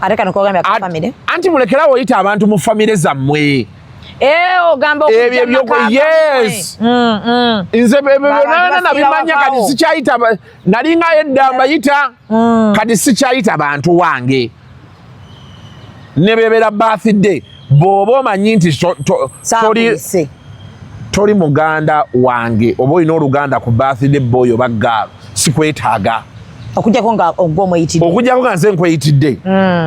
Ate kano kogambye akafamire. Anti mulekerawo oyita abantu mu famire zammwe. Eh, ogamba Ebyo yes. Nze ebyo Abantu byonna basiira nabimanya kati. wavaawo. Sikyayita nalingayo edda mbayita, kati sikyayita bantu wange. Ne bebeera birthday, bw'oba omanyi nti Saakuyise. toli muganda wange oba olina oluganda ku birthday boy oba girl, sikwetaaga. Okujjako nga ogwo omweyitidde. Okujjako nga nze nkweyitidde.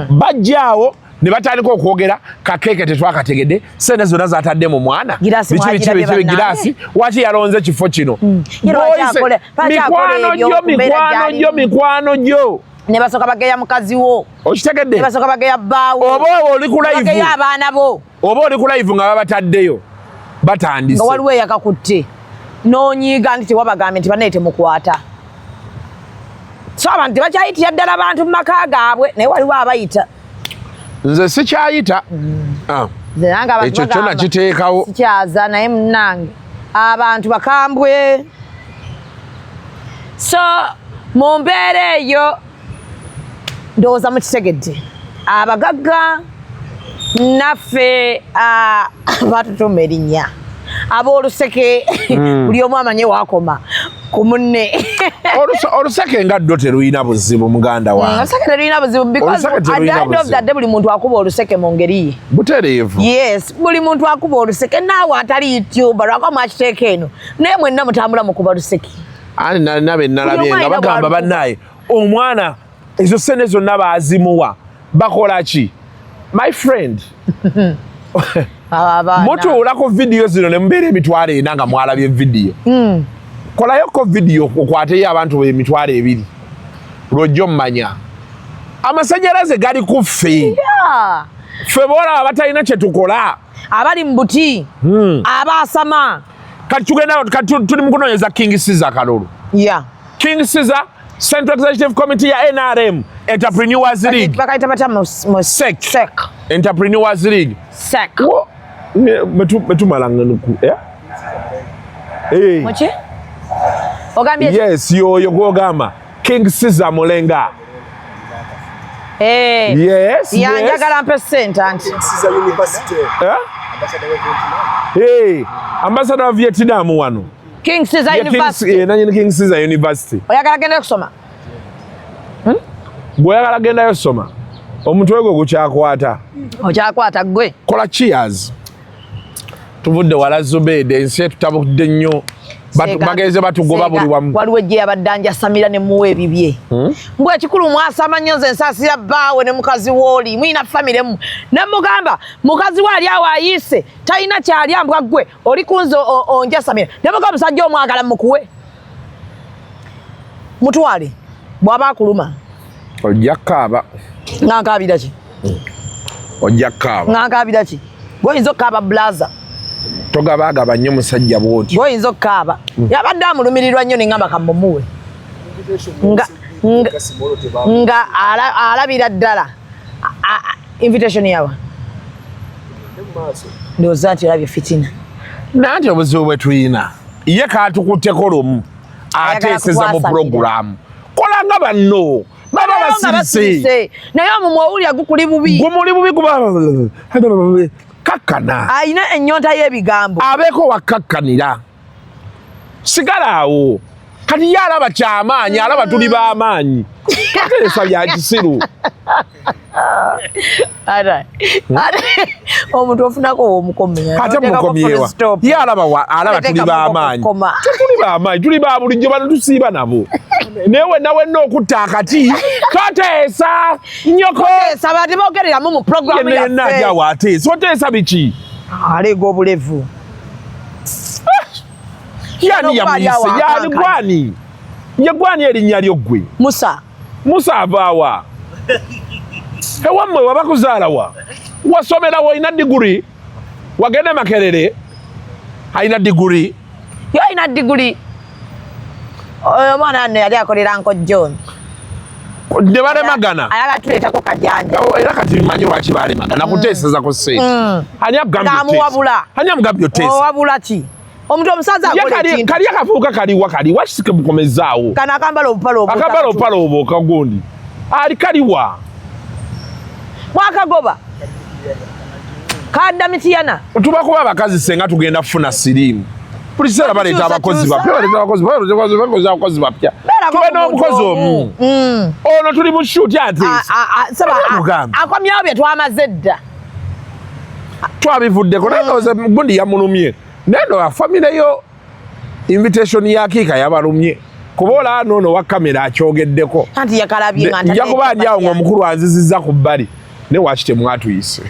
Bajjaawo ne batandika okwogera, kakeeke tetwakategedde, sente zonna zatadde mu mwana. Giraasi Biki, biki, mwagirabye biki, bannange. giraasi waki yalonze kifo kino? Ye lwaki Boys, lwaki akola mikwano ebyo gyo, ku mbeera mikwano gyo, gy'alimu? mikwano gyo. Ne basooka bageya mukazi wo. Okitegedde? Ne basooka bageya bbaawo. Oba oli ku live, Bageya abaana bo. oba oli ku live nga babataddeyo, batandise. Nga waliwo eyakakutte n'onyiiga nti tewabagambye nti bannaye temukwata. So abantu tebakyayitira ddala bantu mu maka gaabwe, naye waliwo abayita. Nze sikyayita. Ah, Nze nange abantu ekyo kyo bagamba, nakiteekawo. Sikyaza, naye munnange abantu bakambwe. So mu mbeera eyo, ndowooza mukitegedde, abagagga naffe, ah, batutuma erinnya ab'oluseke. Buli omu amanye wakoma ku munne. Oluseke nga ddo terulina buzibu, muganda wange. Oluseke terulina buzibu because Oluseke at the terulina end of the buzibu. day buli muntu akuba oluseke mu ngeri ye. Butereevu. Yes, buli muntu akuba oluseke, naawe atali YouTuber, lwako mwakiteeka eno, naye mwenna mutambula mukuba luseke. Ani nalina be nalabye Buli omu nga alina bagamba, bw'alukuba. Bannaye, omwana ezo sente zonna baazimuwa bakola ki? My friend, Abaana. mutuula ku vidiyo zino ne mubeera 400,000 nga mwalabye vidiyo. Kolayoko vidiyo okwateyo abantu 20,000, lwojja omumanya amasanyalaze gali ku ffe. Ffe boolaba batalina kye tukola. Abali mu buti, abaasama. Kati tugenda, kati tuli mu kunoonyeza King Caesar kalulu. King Caesar, Central Executive Committee ya NRM, Entrepreneurs League. Bakayita batya mu SEC. SEC. Entrepreneurs League. SEC. Metumala ku, eh? Eh. Muki ogambye? Yes, yoyo gwogamba King Caesar Mulenga. Eh. Yes. Ya, yes. njagala mpe sente anti. Caesar University. Eh? Ambassador wa Vietnam. Hey, ambassador wa Vietnam wano. King Caesar Ye King- University. eh, nanyini King Caesar University. Oyagala genda kusoma? Bw'oyagala gendayo soma, omutwe gwo gukyakwata. Okyakwata gwe. Kola cheers. Tuvudde wala, Zubede, ensi etutabudde nnyo. Bagenze batugoba buli wamu. Waliwo ejje yabadde anjasamira ne muwa ebibye. Mbw ekikulu mwasama nnyo, nze nsaasira bbaawe ne mukazi wooli mulina famire mu ne mugamba mukazi we ali awo ayiise talina kyalya, mbwa ggwe oli kunze onjasamira. Ne mugamba omusajja omwagala mukuwe mutwale bw'aba akuluma. Ojja kukaaba. Nga nkaabira ki? Ojja kukaaba. Nga nkaabira ki? Gweoyinza okukaaba, blaza. Togabaagaba nnyo musajja bw'otyo. Gweoyinza okukaaba. Yabadde amulumirirwa nnyo, neŋŋamba kamumuwe nga alabira ddala. Invitation yawa, ndowooza nti olabye fitina. Nanti obuzibu bwe tuyina, ye katukutteko lumu, Ayagala ateeseza mu kukwasamira. puroguramu. Kola nga banno baba Naye nga basirise. basirise, naye omumwa owulira gukuli bubi. Gumuli bubi kuba kakkana. Alina ennyonta y'ebigambo. Abeeko wakkakkanira, sigala awo. Kati ye alaba kyamaanyi, alaba tuli b'amaanyi, toteesa bya kisiru. Ate omuntu ofunako womukomya. Ate mukomyewa? Ye alaba alaba tuli b'amaanyi. Tetuli b'amaanyi, tuli ba bulijjo. Bano tusiiba nabo, naye wenna wenna okutta akati toteesa nyoko. Saba tebogereramu mu programu yenna yenna yaffe. ajawo ateesa, oteesa biki? Aleega obulevu. Yani Okuba ali awo yamuyise yani? akankana. Gwani ye gwani erinnya lyo ggwe? Musa. Musa avaawa? Ewammwe wabakuzaalawa? Wasomerawo? Olina diguri? Wagenda Makerere, alina diguri. Yo alina diguri. Oyo omwana nno yali akolera Uncle John. Ne balemagana. Ayagala tuleetako kajanja. Oh, era kati mmanyi lwaki balemagana kuteeseza ku ssente. Ani akugambye oteesa? Ng'amuwabula. Ani amugambye oteesa? Owabula ki? Omuntu omusaza Ye akola ekintu. Kali akavubuka kaliwa kaliwa kisike mukomezaawo. Kano akambala obupale obwo. Akambala obupale obwo kagundi. Ali kaliwa. Mwakagoba. Kadda Mitiyana. Tuba kuba abakazi senga tugenda kufuna siriimu. Buli kiseera baleeta abakozi bapya, baleeta abakozi bapya, baleeta abakozi bapya. Tube n'omukozi omu. Ono tuli mu shoot ateesa. Akomyawo bye twamaze dda. Twabivuddeko naye ndowooza gundi yamulumye. Naye ndowooza famire yo invitation ya Kiika yabalumye. Kuba olaba n'ono owa kamera akyogeddeko. Anti yakalabye nga nja kuba ndi awo ng'omukulu anzizizza ku bbali. Naye waki temwatuyise?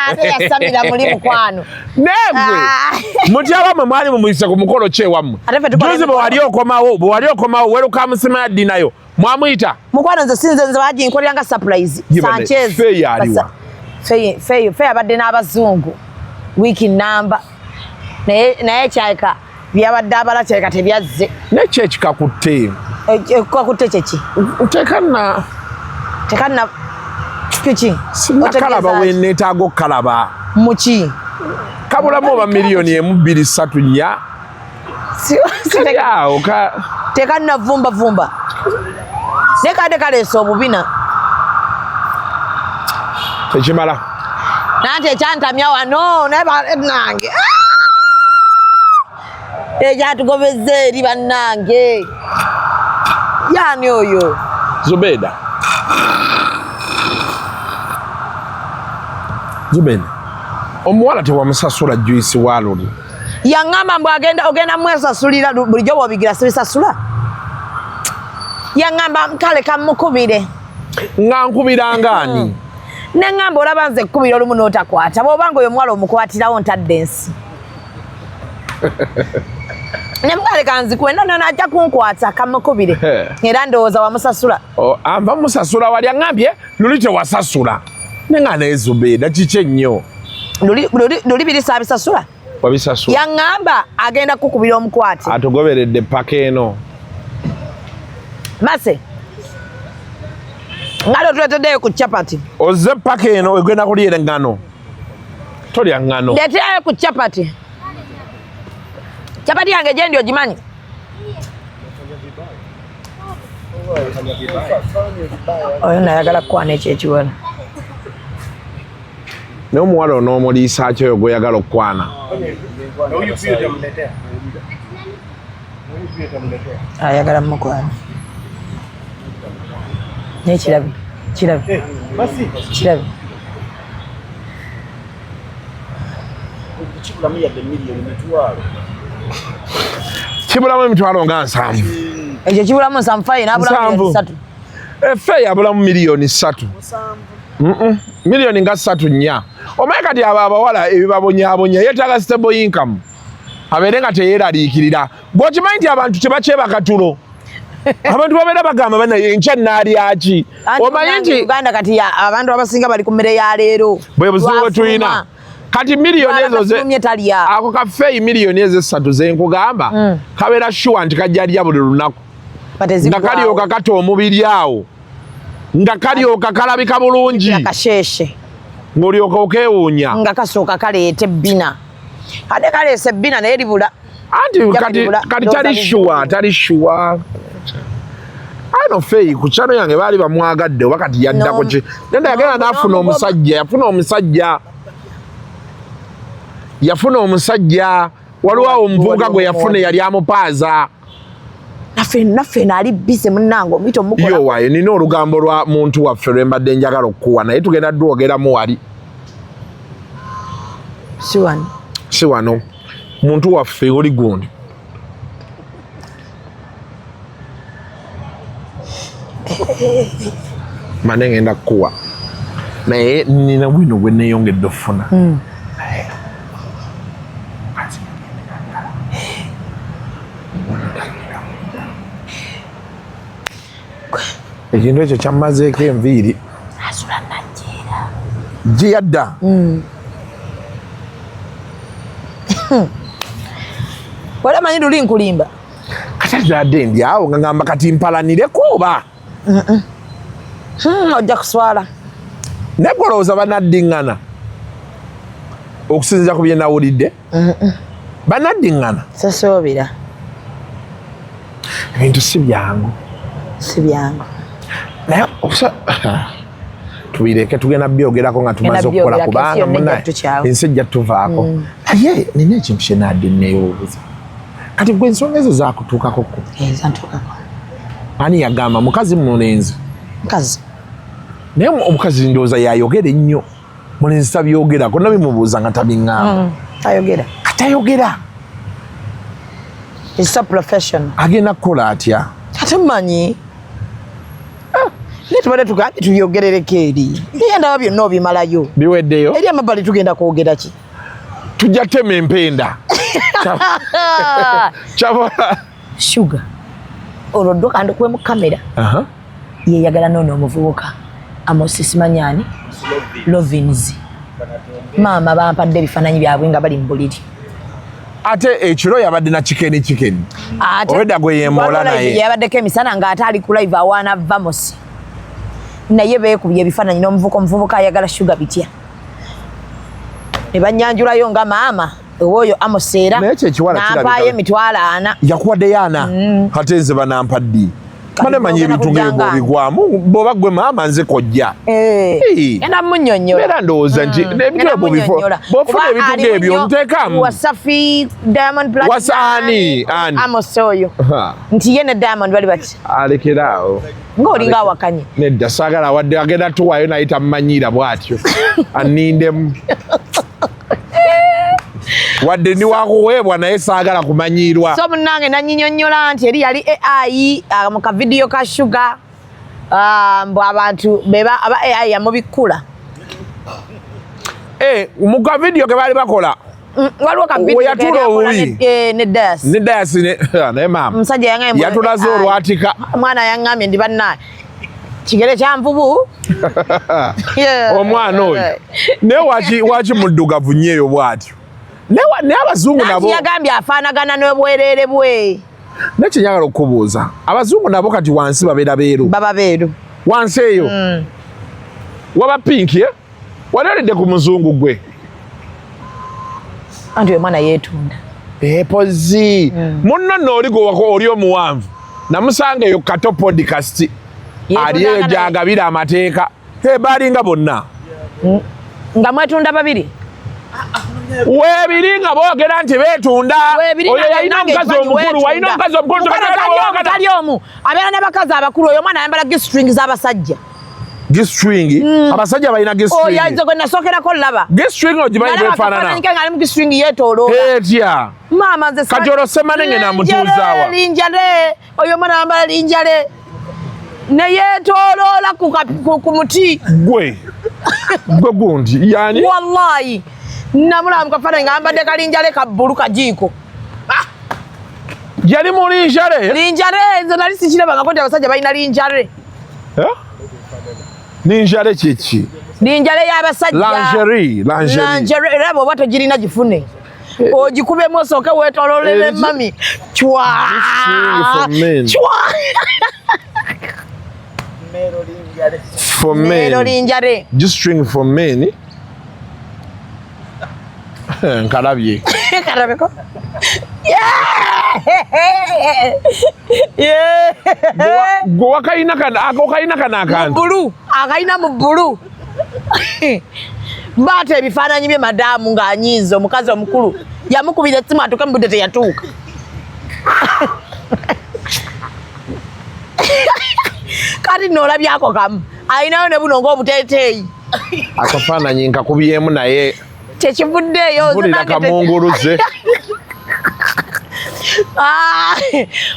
Ate yasamira muli mukwano. Naye mutya abamwe mwali mumuyise ku mukolo ki ewammwe? Juzi bwe wali okomawo, bwe wali okomawo welcome smart nayo mwamuyita? Mukwano nze sinze nze baginkolera nga surprise. Sanchez. Faye aliwa? Faye abadde n'abazungu wiiki namba. Naye kyaleka byabadde abala kyaleka tebyazze. Naye ki ekikakutte? Kakutte kyeki? Tekanna. Tekanna kiki? Sinnakalaba we neetaaga okukalaba. Muki? Kabulamu oba miliyoni 1, 2, 3, 4. Kali awo ka tekanna vumba vumba. Naye kadde kaleese obubina. Tekimala. Nanti ekyantamya wano naye bannange. Ekyatugobezza eri bannange. Yaani oyo? Zubeda. Zubeda. Omuwala tewamusasula juice wa luli. Yaŋŋamba mbu ogenda mwesasulira bulijjo bw'obigira sibisasula. Yaŋŋamba kale kammukubire. Nga nkubiranga ani? Ne ŋŋamba olaba nze kkubira olumu n'otakwata. Bw'obanga oyo omuwala omukwatirawo ntadde ensi. Ne mugale kanzikuwe, no, no, no, ajja kunkwata kammukubire. Era ndowooza wamusasula. Oh, amba musasula wali aŋŋambye luli tewasasula. Ne nga naye Zubeda kiki ennyo? Luli biri saabisasula. Wabisasula. Yaŋŋamba agenda kukubira omukwate. Atugoberedde paka eno. Mase. Ngalo tuleeteddeyo ku chapati. Ozze paka eno ogenda kulyera eŋŋano. Tolya ŋŋano. Ndeeterayo ku chapati. Chapati yange gye ndi ogimanyi? Oyo nayagala kukwana ekyo ekiwala. Naye omuwala onoomuliisa ki oyo gw'oyagala okukwana? Ayagala mukwana. Naye kirabe, kirabe. Kirabe. Kibulamu yadde miliyoni mitwalo. Kibulamu emitwalo nga 7. Ekyo kibulamu 7 fayi n'abulamu miliyoni 3. Efe yabulamu miliyoni 3. Miliyoni nga 3 4. Omanyi kati abo abawala ebibabonyaabonya yeetaaga stable income. Abeere nga teyeeraliikirira. Bw'okimanyi nti abantu tebakyebaka tulo. Abantu babeera bagamba bana enkya naalya ki? Omanyi nti Uganda kati abantu abasinga bali ku mmere ya leero. Bwe buzibu bwe tulina. Kati miliyoni ezo ze ako kafeeyi miliyoni ezo 3 ze nkugamba kabeera sure nti kajja lya buli lunaku. Nga kalyoka kata omubiri awo. Nga kalyoka kalabika bulungi. Akasheshe. Ng'olyoka okeewuunya. Nga kasooka kaleeta ebbina. Ate kaleese ebbina naye libula. Anti kati tali sure, tali sure. Ano Faye ku channel yange baali bamwagadde oba kati yaddako ki? Nenda yagenda n'afuna omusajja, yafuna omusajja. Yafuna omusajja. Waliwo awo omuvubuka gwe yafuna yali amupaaza. Naffe naali busy munnange omuyita omukola. Yo waayo nina olugambo lwa muntu waffe lwe mbadde njagala okukuwa naye tugenda dwogeramu wali. Si wano. Si wano. Muntu waffe oli gundi. Mane ngenda kukuwa. Naye nina bwino gwe neeyongedde okufuna. Ekintu ekyo kyammazeeko enviiri. Asula Najjeera. Gye yadda. Wali amanyi luli nkulimba. Kati ate ndi awo nga ngamba kati mpalanireko oba? Ojja kuswala. Naye gwe olowooza banaddiŋŋana okusinziira ku bye nawulidde? Banaddiŋŋana? Sasuubira. Ebintu si byangu. Si byangu. Naye okusa tubireke tugenda byogerako nga tumaze okukola kubanga munaye ensi ejja tuvaako. Naye nina ekintu kye naadde neebuuza. Kati gwe ensonga ezo zakutuukako ko? Zantuukako. Ani yagamba mukazi mulenzi? Mukazi. Naye omukazi ndowooza yayogera ennyo. Mulenzi tabyogerako nabimubuuza nga tabiŋŋamba. Tayogera. Atayogera. It's so professional. Agenda kukola atya? Ate mmanyi. Naye tubadde tugambye tubyogerereko eri. Naye ndaba byonna obimalayo. Biweddeyo. Eri amabbali tugenda kwogera ki? Tujja tema empenda. Sugar. Olwo ddoka ndikuwe mu kamera. Yeyagala noono omuvubuka. Amos Simanyani. Lovins. Maama bampadde ebifaananyi byabwe nga bali mu buliri. Ate ekiro yabadde na chicken chicken. Obedda gwe yemoola naye. Yabaddeko emisana ng'ate ali ku live awaana Vamos. Naye beekubye ebifaananyi n'omuvubuka omuvubuka ayagala Sugar bitya. Ne bannyanjulayo nga maama owoyo Amos era n'ampaayo 400,000. Yakuwaddeyo 4? Ate nze banampa ddi? Bane manyi ebintu ng'ebyo bigwamu bw'oba gwe maama nze kojja. Ngenda munnyonnyola. Era ndowooza nti ebintu ebyo bifo bw'ofuna ebintu ng'ebyo nteekamu. Wasafi Diamond Platnumz. Wasaani ani? Amos oyo. Nti ye ne Diamond bali bati. Alekera awo. Ng'olinga awakanye. Nedda saagala wadde agenda tuwaayo naye tamumanyiira bw'atyo. Annindemu. Wadde ndi wakuweebwa naye saagala kumanyiirwa. So munnange nanyinyonnyola nti eri yali AI mu kavidiyo ka Sugar mbu abantu beba aba AI yamubikkula. Mu kavidiyo ke baali bakola. Waliwo kavidiyo yatula obubi. Ne Dias. Ne Dias naye maama. Omusajja yangambye yatulaze olwatika. Omwana yangambye ndi bannaye. Kigere kya nvubu. Omwana oyo. Naye waki muddugavu nnyo eyo bw'atyo? Naye abazungu nabo. Yagambye afaanagana n'obwereere bwe. Naye kye njagala okukubuuza, abazungu nabo kati wansi babeera beeru. Baba beeru. Wansi eyo. Waba pinki eh? Wali olidde ku muzungu gwe? Anti oyo mwana yeetunda. Epozi. Munno nno oli gwe oli omuwanvu. Namusanga eyo Kato podcast. Ali eyo gy'agabira amateeka. Balinga bonna. Nga mwetunda babiri? Weebiri nga boogera nti beetunda. Oyo yalina omukazi omukulu, walina omukazi omukulu. Tali omu. Abeera n'abakazi abakulu, oyo omwana ayambala G-string z'abasajja. G-string? Abasajja balina G-string. Oyo nze gwe nasookerako laba. G-string ogimanyi bw'efaanana? Nalaba akafaananyi ng'ali mu G-string yeetooloola. Etya? Maama nze Kati olwo Ssemanenge namutuuza wa? Linjale, oyo omwana ayambala linjale. Ne yeetooloola ku muti. Gwe. Gwe gundi, yani? Wallahi. Namulaba mu kafaananyi ng'ambadde kalinjale ka bbulu kajiiko. Yali mu linjale? Linjale, nze nali sikirabangako nti abasajja balina linjale. Linjale kiki? Linjale y'abasajja. Lingerie, lingerie. Lingerie, era bw'oba togirina gifune. Ogikubemu osooke weetooloolere mami. Chwa! Chwa! For men. Mero linjale. G-string for men. Nkalabye. Kalabeko. Gwe wakalina kano, ako kalina kano akantu. Bulu, akalina mu bulu. Baata ebifaananyi bye madaamu ng'anyiiza omukazi omukulu. Yamukubira essimu atuuke mu budde teyatuuka. Kati nno olabyako kamu. Alinayo ne buno ng'obuteeteeyi. Akafaananyi nkakubyemu naye. Tekivuddeeyo. Mpulira kamunguluze.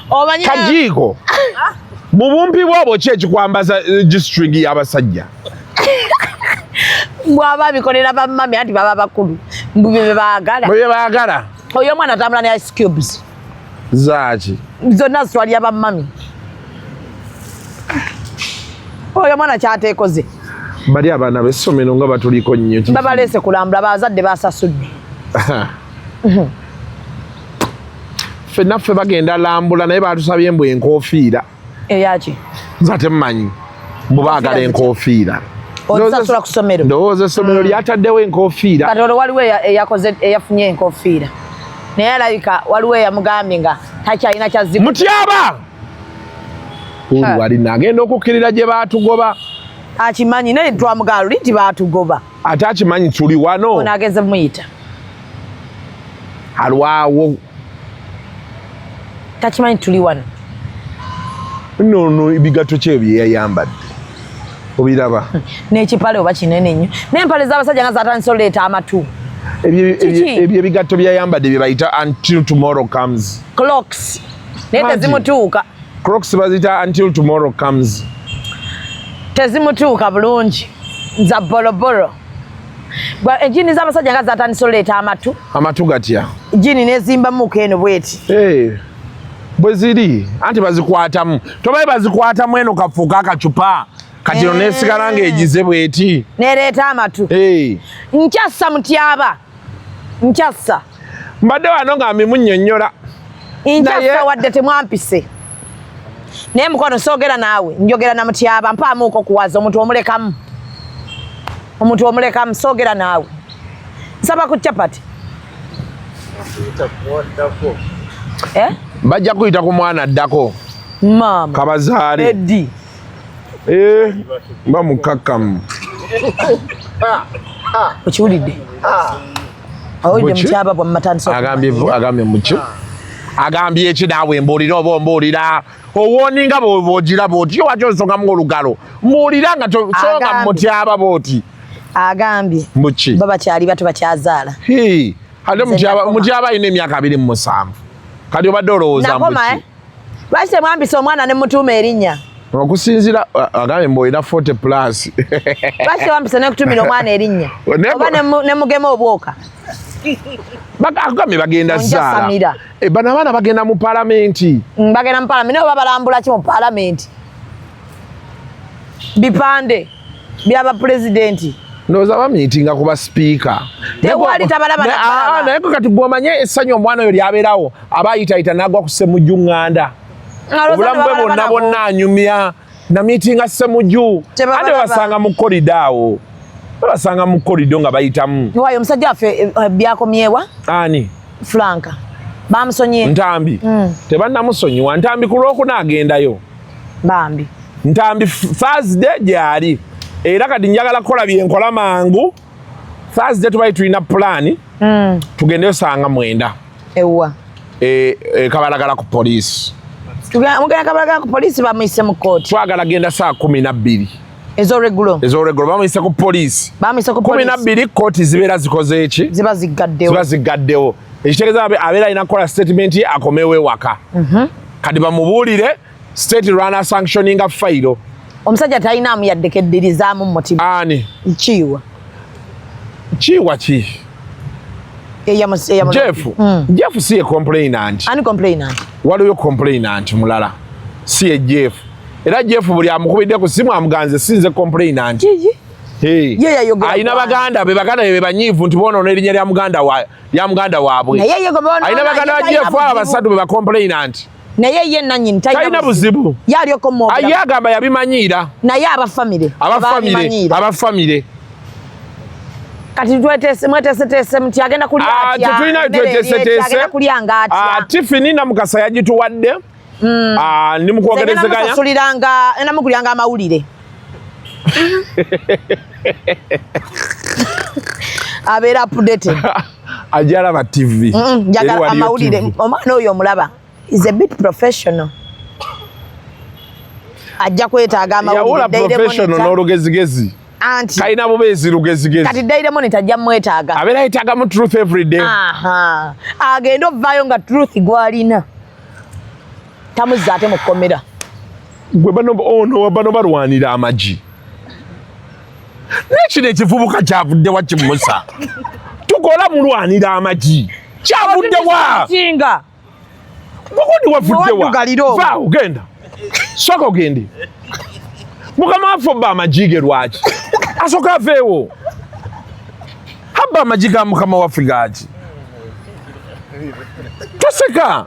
Omanyi Kajiiko. Mu bumpi bwabwo ki ekikwambaza G-string y'abasajja? Bw'aba abikolera bammami anti baba bakulu. Mbu bye baagala. Bye baagala. Oyo omwana atambula ne ice cubes. Zaaki? Zonna zitwalira bammami. Oyo omwana kyateekoze. Bali abaana b'essomero nga batuliko nnyo. Babaleese kulambula, bazadde basasudde. Ffenna ffe bagenda lambula, naye batusabye mbu enkofiira. Eyaki? Nze ate mmanyi mbu baagala enkofiira. Ozisasula ku ssomero? Ndowooza essomero lyataddewo enkofiira. Kati olwo waliwo eyakoze, eyafunye enkofiira, naye alabika waliwo eyamugambye nga takyalina kyazzi. Mutyaba wali nagenda okukkirira gye baatugoba. Akimanyi, naye twamugala luli nti baatugoba. Ate akimanyi tuli wano. Ono agenze muyita. Alwawo. Takimanyi tuli wano. Nono ebigatto ki ebyo yayambadde, obiraba? N'ekipale oba kinene nnyo, n'empale z'abasajja nga zatandise oleeta amatu. Ebyo ebigatto byayambadde bye bayita "until tomorrow comes". Crocs, naye tezimutuuka. Crocs baziyita "until tomorrow comes". Tezimutuuka bulungi, nza bolobolo. Enjini z'abasajja nga zatandise oleeta amatu. Amatu gatya? Jini nezimbamuko eno bweti. Bwe ziri anti bazikwatamu, tobaye bazikwatamu eno kafuuka akacupa kati no nesigala ng'egize bweti. Nereeta amatu. Nkyassa mutyaba, nkyassa. Mbadde wano nga mbimunnyonnyola. Nkyassa, wadde temwampise, naye mukwano soogera naawe, njogera na mutyaba. Mpaamuuko kuwaza omuntu omulekamu, omuntu omulekamu. Soogera naawe, nsaba ku capati. Eh? Bajja kuyita ku mwana addako. Maama. Kabazaale. Edi. Eh, mba mukakkamu. Okiwulidde, awulidde mutyaba bwamumatandisa. Agambye muki? Agambye eki? Naawe mbuulira oba ombuulira owooninga bw'ogira bwoti yo, waki osongamu olugalo? Mbuulira nga tosonga mutyaba bwoti. Agambye muki? Babakyali bato, bakyazaala. Ate mutyaba alina emyaka 27, kati obadde olowooza mbuki? Eh? Lwaki temwambisa omwana ne mutuuma erinnya? Okusinzira agambye mbu olina 40 plus. Lwaki tewambisa nekutumira omwana erinnya oba nemugema obwoka? Akugambye bagenda zaala. Eh, bano abaana bagenda mu palamenti. Bagenda mu palamenti, naye oba balambula ki mu palamenti? Bipande byabapulezidenti? Ndowooza bamiitinga kuba sipiika. Tewali tabalaba. Naye kati gwomanye essanyu omwana oyo lyabeerawo, aba ayitayita n'agwa ku Semujju Ŋŋanda, obulamu bwe bwonna bwonna anyumya na miitinga Semujju. Ate babasanga mu korido awo, babasanga mu korido nga bayitamu. Wayo omusajja waffe eh, byakomyewa? Ani? Franka bamusonyiye? Ntambi. Tebannamusonyiwa Ntambi. Ku Lwokuna agendayo. Bambi. Ntambi Thursday gyali, era kati njagala kukola byenkola mangu. Thursday tubaye tulina pulaani. Tugendeyo sanga 9. Ewa? E, Kabalagala ku poliisi. Mugenda Kabalagala ku poliisi? Bamuyise mu kooti? Twagala genda saa 12. Ez'olweggulo? Ez'olweggulo. Bamuyise ku poliisi. Bamuyise ku 12, kooti zibeera zikoze eki? Ziba ziggaddewo. Ziba ziggaddewo, ekitegeeza abeera alina kukola statement ye, akomewo ewaka. Kati bamubuulire state rana sanctioninga fayiro. Omusajja talinaamu yadde keddirizaamu mu mutima. Ani? Kiiwa. Kiiwa ki? Jeff. Jeff si ye complainant. Ani complainant? Waliwo complainant mulala, si ye Jeff. Era Jeff buli amukubidde ku simu amuganze, sinze complainant. Alina baganda be, baganda be banyiivu nti bonoona erinnya lya muganda waabwe. Alina baganda ba Jeff abo basatu be ba complainant. Naye ye nanyini? Talina buzibu. Ye alyoko. Ye agamba yabimanyiira. Naye abafamire? Abafamire, abafamire. Kati mweteeseteese muti agenda kulya ah, atya? Tetulina tweteeseteese. Kulya nga atya? Ah, Tiffany Namukasa yagituwadde. Ah, ndi mukwogerezeganya. Namuguliranga amawulire, abeera updated. Ajalaba TV. Njagala amawulire. Omwana oyo omulaba is a bit professional, ajja kwetaaga amawulire professional n'olugezigezi. Anti kalina bubeezi lugezigezi. Kati Daily Monitor ajja mwetaaga. Abeera yetaagamu truth every day. Aha, agenda ovaayo nga truth gwalina tamuzza ate mu kkomera. Gwe bano ono bano balwanira amagi, naye kino ekivubuka kyavuddewa? Kimusa tukola mulwanira amagi, kyavuddewa? Kinga. Gugundi wavuddewa? Vaawo, genda, soka ogende. Mukama waffe obba amagi ge lwaki? Asooka aveewo. Abba amagi ga mukama waffe gaaki? Toseka,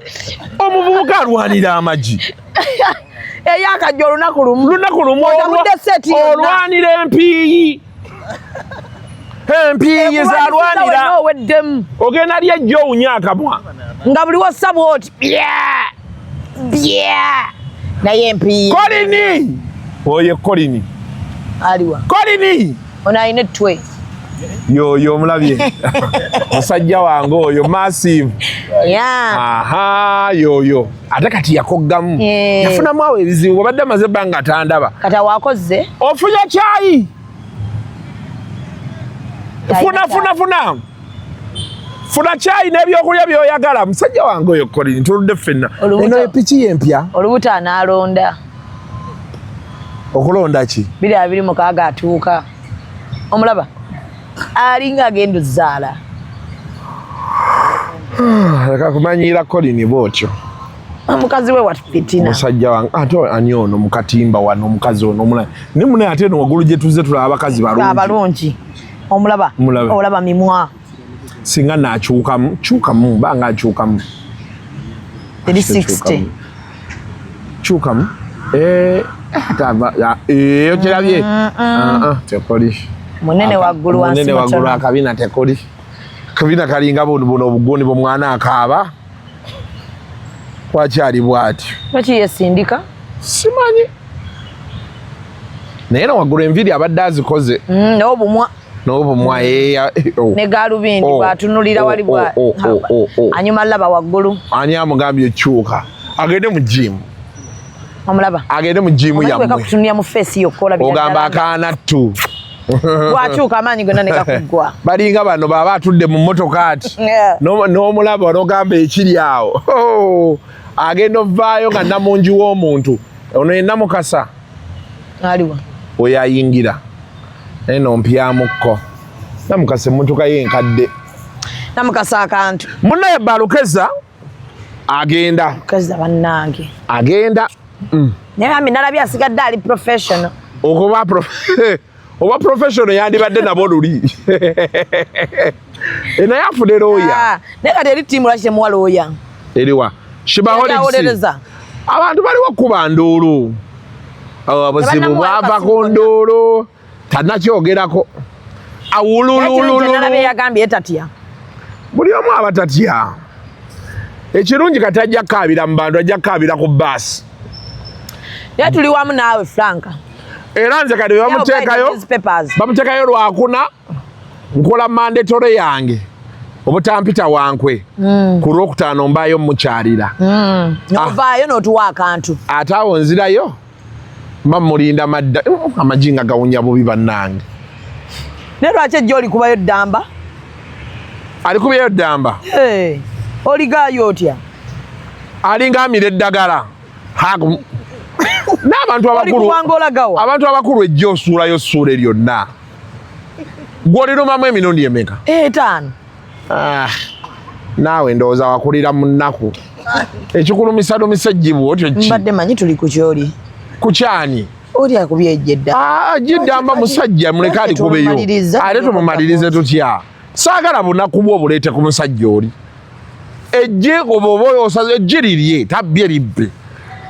omuvubuka alwanira amagi. Eyakajja olunaku lumu. Lunaku lumu. Otabudde seti yonna. Olwanira empiiyi, empiiyi zalwanira. Oweddemu. Ogenda lyejja owunya akamwa. Nga buli wossa bwoti bya bya, naye empiiyi. Kolini oyo, Kolini. Aliwa? Kolini. Ono alina ettwe. Yoyo omulabye, musajja wange oyo massive. Aha, yoyo ate kati yakoggamu. Yafunamu awo ebizibu, obadde amaze ebbanga atandaba. Kati awakoze. Ofunya kyayi, funa funa funa funa kyayi n'ebyokulya byoyagala. Musajja wange oyo Kolini, tuludde ffenna. Eno epiki yempya. Olubuto anaalonda. Okulonda ki? 2026 atuuka, omulaba alinga agenda ozaala. Leka kumanyiira Kolini bwotyo. Omukazi we wafitina. Musajja wange ate ani ono mukatimba wano, omukazi ono omulala ne mune, ate eno waggulu gye tuzze tulaba abakazi balungi. Abalungi omulaba. Mulabe. Olaba mimwa. Singa nakyukamu kyukamu banga akyukamu. Eri 60. Kyukamu. Eh, ate eh, okirabye. Ah, ah, tekoli. Munene waggulu, wansi Munene waggulu. mutono. Akabina tekoli, akabina kalinga buno buno obuguni bwomwana akaaba wakyali bwatyo. Lwaki yesindika? Simanyi, naye no waggulu enviiri abadde azikoze. N'obumwa. N'obumwa oh. Ne galubindi. Oh, bwatunulira oh, wali bwa oh. Anyuma, laba waggulu. Ani amugambye ekyuka? Agende mu gym. Omulaba. Agende mu gym Omanyi yammwe. Kutunulira mu face yokka olabira Ogamba ddala akaana ttu. Bwakyuka amaanyi gonna ne gakuggwa. Balinga bano baba atudde mu mmotoka ati n'omulaba n'ogamba ekiri awo. Oh, agenda ovaayo nga namungi w'omuntu ono yenna mukasa. Aliwa? Oyo ayingira naye nompyamukko namukasa emmotoka ye enkadde. Namukasa akantu. Munnaye balukeza agenda. Keza bannange. Agenda. Naye ami nalabye asigadde ali professional. Okuba oba professional yandibadde nabo luli. Eh, naye afune looya. Ah, naye kati eri ttiimu lwaki temuwa looya? Eriwa? Sheebaholics. Awolereza. Abantu baliwo kuba nduulu. Obuzibu Tebannamuwa bwava kasimu ku konna. nduulu, tanakyogerako. Nalabye Awululululu. yagambye yetatya. Buli omu aba tatya. Ekirungi kati ajja kukaabira mu bantu, ajja kukaabira ku baasi. Naye tuli wamu naawe, Franka. Era nze kati bamuteekayo. Newspapers. Bamuteekayo lwakuna, nkola mandatory yange obutampita wankwe. Ku lwokutaano mbaayo mukyalira. Novaayo n'otuwa akantu. Ate awo nzirayo mba mulinda madda. Amagi nga gawunya bubi bannange. Naye lwaki ejja olikubayo ddamba? Alikubyeyo ddamba. Hey, oligaayo otya? Alinga amira eddagala. N'abantu abakulu Olikubanga olagawa? Abantu abakulu ejja osuulayo ssuule lyonna, gw'olirumamu emirundi emeka? Etaano. Ah, naawe ndowooza wakulira mu nnaku ekikulumisalumisa ejjibu otyo ki? Mbadde manyi tuli ku kyoli. Ku kyani? Oli akubye ejja edda. Ah, giddamba musajja muleke alikubeyo. Tumumaliriza. Ate tumumalirize tutya? Saagala bunaku bwe obuleete ku musajja oli. Ejje oba oba osaze ejji lirye, tabbye libbe,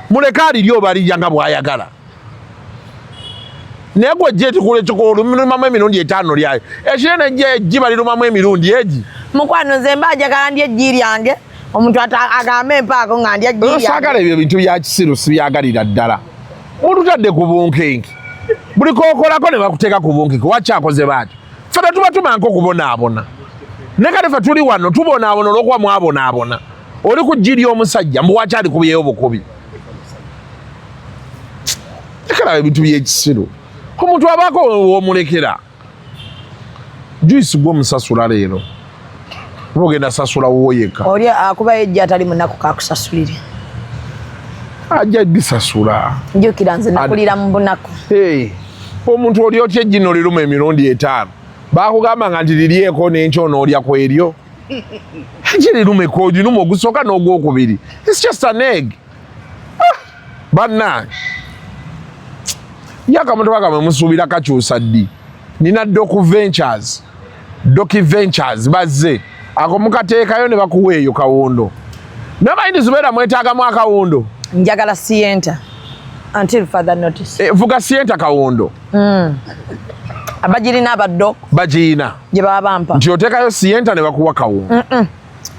muleke alirye oba lirya nga bw'ayagala. Naye gwe ejje ekikulu ekikulu olumamu emirundi etaano lyayo ekinene, ejje ejji balirumamu emirundi egi. Mukwano, nze mba njagala ndya eggi lyange, omuntu agambe empaako nga ndya eggi Saagala lyange. ebyo bintu bya kisiru, sibyagalira ddala. Mututadde ku bunkenke, buli kokolako ne bakuteeka ku bunkenke. Wakyakoze baatyo, ffe tetuba tumanka okubonaabona. Ne kati ffe tuli wano tubonaabona olw'okuba mwabonaabona. Oli ku ggi ly'omusajja mbu wakyali kubyeyo bukubi. Lekalaba ebintu by'ekisiru. Omuntu abaako w'omulekera. Juice gwomusasula leero oba ogenda sasula wuwo yekka? Oli akubayo ejja atali munaku kakusasulire. Ajja bisasula. Njukira nze nakulira mu bunaku. Hey, omuntu oli otya ejjino liruma emirundi etaano? Bakugamba nga nti liryeko n'enkya onoolya ku eryo kirirumeko, oginuma ogusooka n'ogwokubiri. It's just an egg. Ah, bannange, ye akamotoka kamwe musuubira kakyusa ddi? Nina Doku Ventures, Doki Ventures bazze ako mukateekayo ne bakuwa eyo kawundo. Nabayindi Zubeera mwetaagamu akawundo. Njagala Sienta until further notice. E, vuga Sienta kawundo. Abagirina abaddo Bagiyina. Gye baba bampa. Nti oteekayo Sienta ne bakuwa kawundo.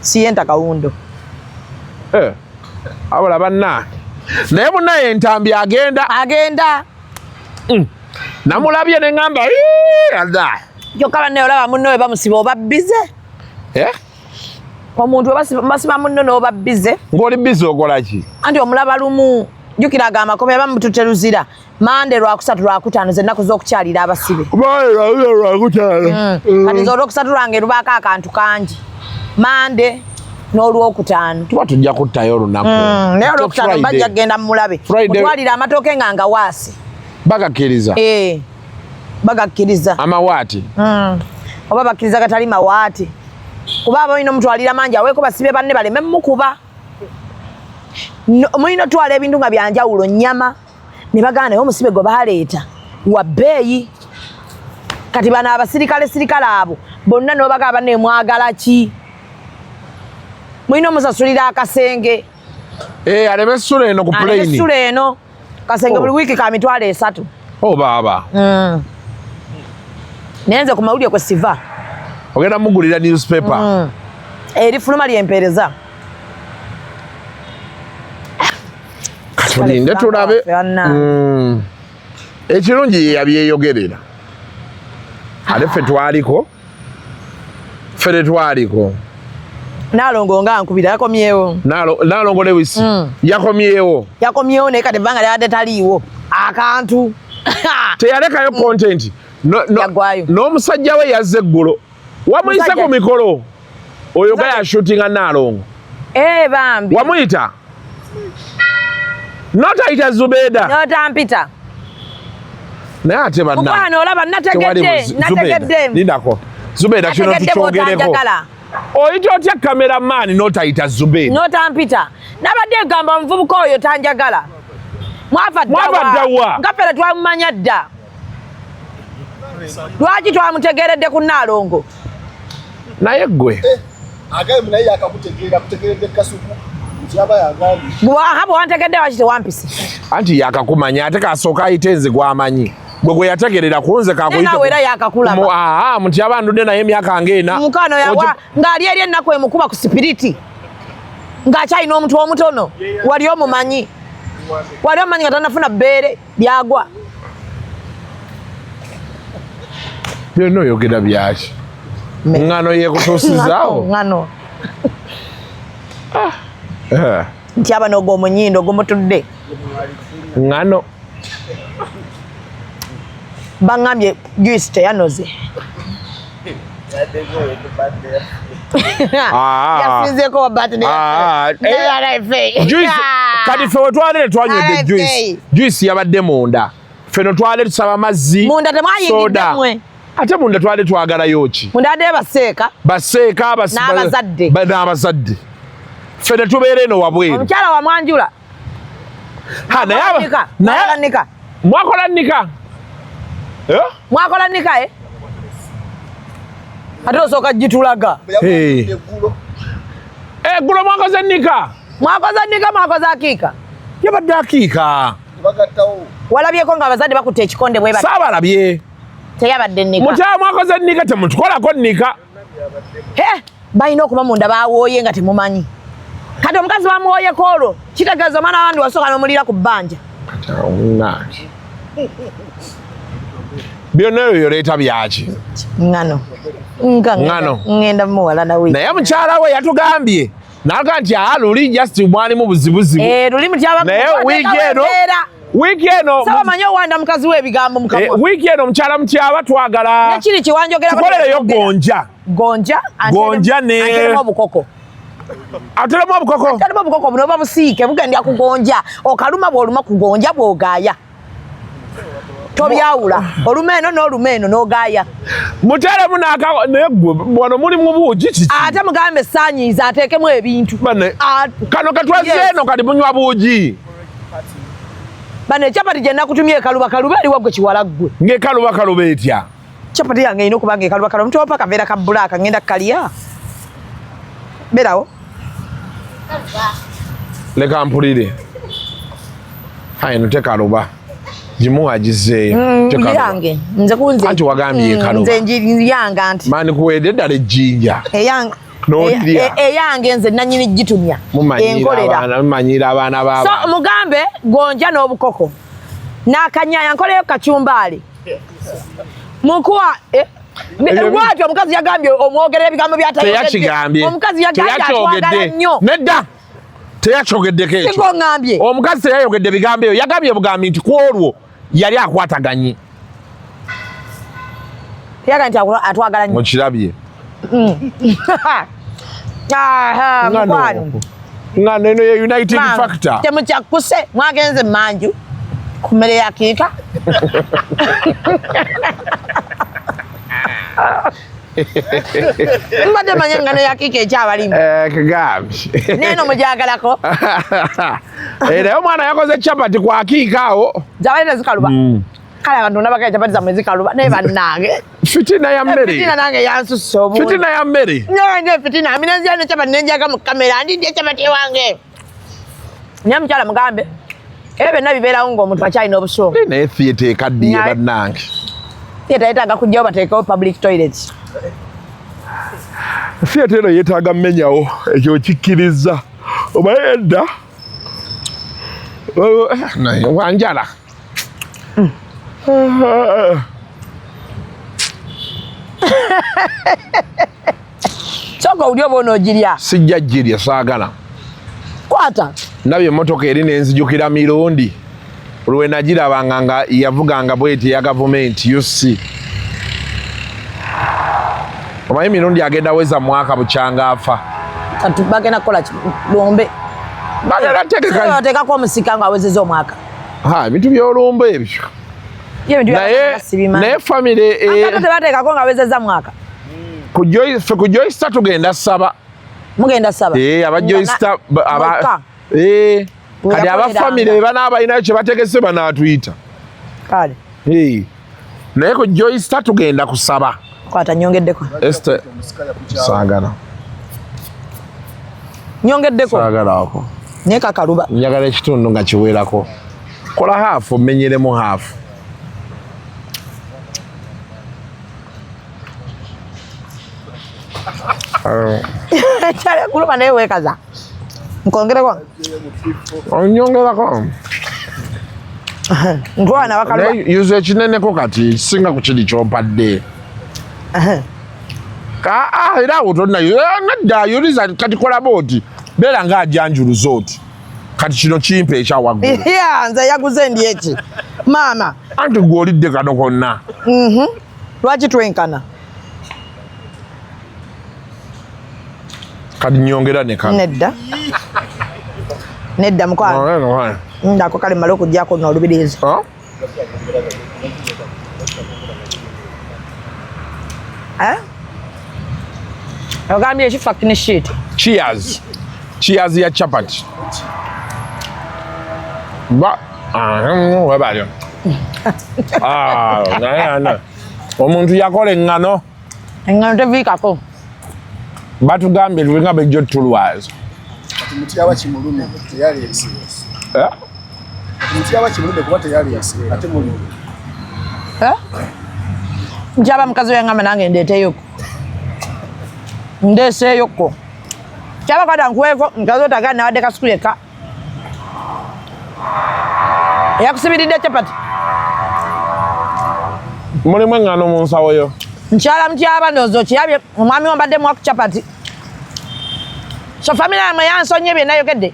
Sienta kawundo. Eh, abula bannange. Naye munnaye Entambi agenda. Agenda. Namulabye ne ŋŋamba, "Ii, Allah." Kyokka banne olaba munno we bamusiba oba bize. Eh? Omuntu we basiba munno n'oba bize. Ng'oli bize okola ki? Anti omulaba lumu jjukira aga amakomera bamututte Luzira. Mande Lwakusatu Lwakutaano ze nnaku z'okukyalira abasibe. Mande Lwakutaano. Kati nze Olwokusatu lwange lubaako akantu kangi. Mande n'Olwokutaano. Tuba tujja kuttayo olunaku. Naye Olwokutaano mbajja kugenda mulabe. Mutwalire amatooke nga ngawaase. Bagakkiriza? Eh, bagakkiriza. Amawaati? Oba bakkiriza gatali mawaati. Kuba aba olina omutwalira mangi aweeko basibe banne baleme mukuba. Mulina otwala ebintu nga byanjawulo, nnyama ne bagamba naye omusibe gwe baleeta wa bbeeyi. Kati bano abasirikale sirikale abo bonna n'obagamba banne mwagala ki? Mulina omusasulira akasenge. Eh, aleme ssula eno ku plane. Aleme ssula eno. Kasenge Oh. buli wiiki ka 300,000. Oh baaba. Naye nze ku mawulire kwe siva. Ogenda mugulira newspaper. Erifuluma lyempeereza. Katulinde tulabe. Ekirungi ye yabyeyogerera. Ate ffe twaliko. Ffe tetwaliko. Nalongo nga nkubira yakomyewo. Nalongo Lewis yakomyewo. Yakomyewo naye kati ebbanga lyabadde taliiwo. Akantu. Teyalekayo content. Yagwayo. N'omusajja we yazze eggulo. Wamuyise ku mikolo. Oyo ga yashootinga Nalongo. Eh, bambi. Wamuyita? Notayita Zubeda. Notampita. Naye ate banna. Mukwano olaba nategedde, nategedde. Lindako. Zubeda kino tukyogereko. Oyita otya cameraman n'otayita Zubeda? Notampita. Nabadde egamba omuvubuka oyo tanjagala. Mwava ddawa. Nga ffe twamumanya dda. Lwaki twamutegeredde ku Nalongo? Naye ggwe. Agaye naye yakakutegeera, akutegeredde Kasuku. Nti aba yagambye. Bw'aha bw'antegedde lwaki tewampise? Anti yakakumanya ate kasooka ayite nze gw'amanyi. Gwe gwe yategerera ku nze kakuyite. Nawe era yakakulaba. Aha, muti aba ndudde naye emyaka ng'ena. Mukwano yawa ng'ali eri ennaku emukuba ku sipiriti. Ng'akyalina omutwe omutono. Wali omumanyi. Wali omumanyi nga tannafuna bbeere lyagwa. Byonna oyogera byaki? Ŋŋano yeekutuusizaawo? Ŋŋano. Nti aba n'ogwo omunyindo gumutudde. Ŋŋano. Baŋŋambye juice teyanoze. Yasinzeeko wa birthday. Juice, kati ffe wetwalire twanywedde juice. Juice yabadde munda. Ffe no twale tusaba mazzi. Munda temwayingidde mmwe. Ate munda twale twagalayo ki? Munda adde baseeka. Baseeka n'abazadde. N'abazadde. Ffe ne tubeera eno wabweru. Omukyala wa mwanjula. Ha, naye mwakola nika. Mwakola nika. Eh? Mwakola nika eh? Ate osooka gitulaga. Eggulo mwakoze nika. Mwakoze nika, mwakoze akiika. Yabadde akiika. Walabyeko nga abazadde bakutte ekikonde bwe bati. Saabalabye. Teyabadde nika. Mukyala mwakoze nika temutukolako nika. He, balina okuba munda bawooye nga temumanyi. Kati omukazi bamuwooyeko olwo kitegeeza omwana w'abandi wasooka n'omulira ku bbanja. Byonna ebyo byoleeta byaki? Ŋŋano. Ŋŋano. Ŋŋenda muwala na wiiki. Naye mukyala we yatugambye n'agamba nti luli just mwalimu buzibuzibu. Luli mutyaba. Naye wiiki eno wiiki eno sabamanyi owanda mukazi we ebigambo mukamwa. Wiiki eno mukyala mutyaba twagala. Nekiri kiwanjogera tukolereyo gonja. Gonja gonja ne ateremu obukoko. Ateremu obukoko. Ateremu obukoko buno oba busiike bugenda kugonja. Okaluma bw'oluma kugonja bw'ogaaya. Tobyawula. Oluma eno n'oluma eno n'ogaaya. Muteremu n'aka naye gwe wano muli mu buugi kiki? Ate mugambe saanyiiza ateekemu ebintu. Kano katwazze eno kati munywa buugi. Bano ekyapati gye nakutumye ekaluba kaluba eriwa gwe kiwala ggwe. Ng'ekaluba kaluba etya? Chapati yange erina okuba nga ekaluba kaluba. Omuntu wampa akaveera ka bbulaaka ngenda kukalya. Beerawo. Leka mpulire. Eno tekaluba. Gimuwa agizeeyo. Yange. Nze kunze. Anti wagambye ekaluba. Nze njiri yange anti. Mani kuweedde eddala ejjinja. Eyange. Eyange nze nanyini gitumya. Enkolera. Mumanyira abaana b'abantu. So mugambe gonja n'obukoko. N'akanyaya nkoleyo kachumbali. Mukuwa bwatyo omukazi yagambye omwogerera ebigambo by'atayogedde. Omukazi yagambye atwagala nnyo. Nedda. Teyakyogeddeko ekyo. Siko ngambye. Omukazi teyayogedde bigambo ebyo. Yagambye bugambi nti ku olwo yali akwataganye. Yagambye nti atwagala nnyo. Mukirabye. Aha, mukwano. Nga neno ye United Factor. Temukyakuse mwagenze manju ku mmere ya kiika. Mbadde manye engano ya kiika ekyabalimu. Kagambye. Neeno mugyagalako. Naye omwana yakoze chapati kwa kiika awo. Zabali tezikaluba. Kale abantu nabagala chapati zammwe zikaluba naye bannange. Fitina ya mmere. Fitina nange yansusse obungi. Fitina ya mmere. Nange fitina. Mina nzira ne chapati nenjaga mu kamera ndidye chapati wange. Naye mukyala mugambe. Ebyo byonna bibeerawo ng'omuntu akyalina obusungu. Naye theatre ekaddiye bannange. Theatre yeetaaga kujjawo bateekewo public toilets. Theatre eno yeetaaga mmenyawo ekyo kikkiriza. Oba edda naye wanjala. Sooka owulye oba onoogirya. Sijja girya saagala. Kwata. Ndabye emmotoka eri ne nzijukira mirundi lwe nagirabanga nga yavuganga bweti eya gavumenti UC. Omanyi mirundi agenda weza mwaka bukyanga afa. Kati bagenda kukola ki? Lumbe. Bagenda tegeka. Bateekako omusika ng'awezezza omwaka. Ha, ebintu by'olumbe ebyo. Naye family tebateekako ng'awezezza mwaka. Ffe ku Joyster tugenda saba. Mugenda saba. Aba Joyster aba kati aba family bana abalinayo kye bategese banaatuyita. Kale. Naye ku Joyster tugenda kusaba. Kwata nyongeddeko. Esther saagala. Nyongeddeko. Saagala ako. Naye kakaluba. Njagala ekitundu nga kiwerako. Kola haafu mmenyeremu haafu. Kyale kuluma naye weekaza. Nkongereko. Onyongerako. Ntwana bakaluba. Yuza ekineneko kati kisinga ku kiri ky'ompadde. Era awo tonna nedda yuliza kati kola bw'oti. Beera ng'ajanjuluza oti. Kati kino kimpa ekya waggulu. Nze yaguze ndi eki. Maama. Anti gwe olidde kano konna. Lwaki twenkana? Kati nyongera ne kano. Nedda. Nedda mukwano. Ndako kale mmale okuggyako n'olubirizi. Ogambye ki fucking shit? Cheers. Cheers ya chapati. Ba webale. Naye omuntu yakola eŋŋano. Eŋŋano teviikako. Batugambye tulinga bejjo tulwaza. Kati mutyaba kimulume teyaleese. Kati mutyaba kimulume kuba teyaleese ate mulume. Nkyaba mukazi we yaŋŋamba nange ndeeteyoko. Ndeeseeyoko. Kyaba kwata nkuweeko mukazi we tagaana nawadde kasuku yekka. Eyakusibiridde chapati. Mulimu eŋŋano mu nsawo yo. Nkyala mutyaba ndowooza okirabye omwami wo mbadde muwa ku chapati. So family yammwe yansonye bye nayogedde.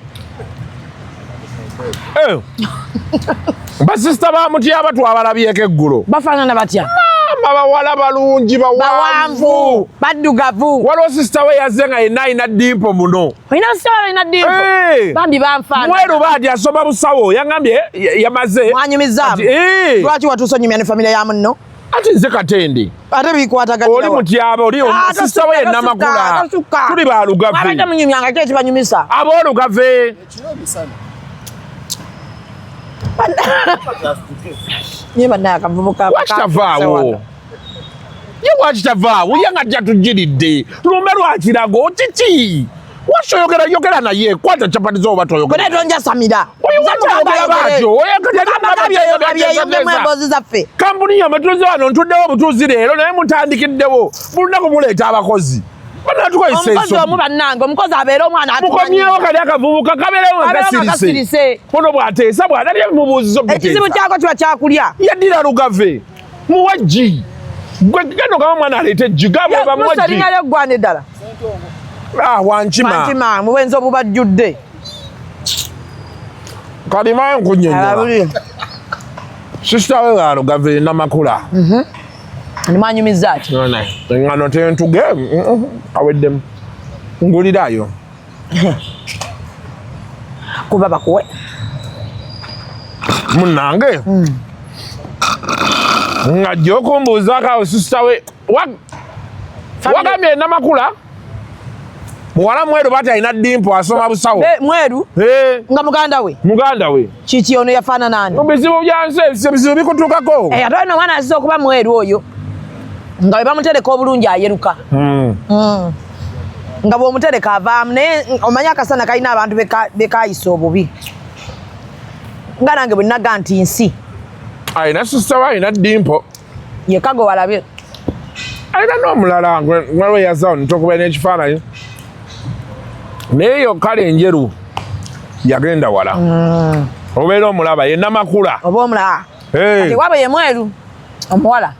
Basisita ba mutyaba twabalabyeko eggulo. Bafaanana batya? Maama bawala balungi bawanvu. Baddugavu. Waliwo sisita we yazze nga yenna alina dimpo muno. Olina sisita we alina dimpo? Bambi banfaanana. Mweru baati asoma busawo yangambye yamaze. Mwanyumizaamu. Lwaki watuuse onyumya ne famire ya munno? Ate nze Katende. Ate bikwataganira. Oli mutyaba oli sisita we yenna Makula. Tuli ba Lugave. Abadde munyumyanga ki ekibanyumisa? Aboolugave. Nye bannaye akavubuka Lwaki tavaawo? Ye lwaki tavaawo? Ye nga jatujiridde lumbe lwakirago kiki? Lwaki toyogera yogera naye kwata chapati zo oba toyogera. Gwe tonjasamira. Oyo lwaki ayogera bw'atyo? Oyo kati ate Mugamba mugamba byeyongemu emboozi zaffe. Kampuni yammwe tuze wano ntuddewo butuuzi leero naye mutandikiddewo buli lunaku muleeta abakozi. Banatukozesa Omukozi omu ensobi. bannange omukozi abeere omwana Mukomyewo kali akavubuka kabeerewo nga Kabeerewo nga kasirise. kasirise. Ono bw'ateesa bw'atalya bimubuuziza Ekizibu obiteesa. kyako kiba kyakulya. Yaddira Lugave muwa ggi. Gwe genda ogamba omwana aleete eggi gamba bamuwa Musa ggi. linnya lyeggwana eddala. Ah, Wankima. Wankima mu bwenzi obubajjudde. Kalima nkunnyonnyola. Ababuli. Sisita we wa Lugave Namakula. Nimwanyumizza ki? Eŋŋano tentuge aweddemu. Ngulirayo. Kuba bakuwe. Munnange. Ng'ajja okumbuuzaako awo sisita we. Wagambye Namakula? Muwala mweru bati alina dimpo asoma busawo. Mweru? Nga muganda we? Muganda we. Kiki ono yafaanana ani? Bizibu bya nsi, ebizibu bikutuukako. Ate ono omwana azize okuba mweru oyo. Nga bwe bamutereka obulungi ayeruka. Nga bw'omutereka avaamu naye omanyi akasana kalina abantu bekaayisa obubi. Nga nange bwe naga nti nsi. Alina sisita we alina dimpo. Yekka gwe walabye. Alina n'omulala waliwo eyazaawo ntokuba n'ekifaananyi. Naye yo kale enjeru yagenda wala. Obeera omulaba ye Namakula. Oba omulaba. Kati waabwe ye mweru omuwala.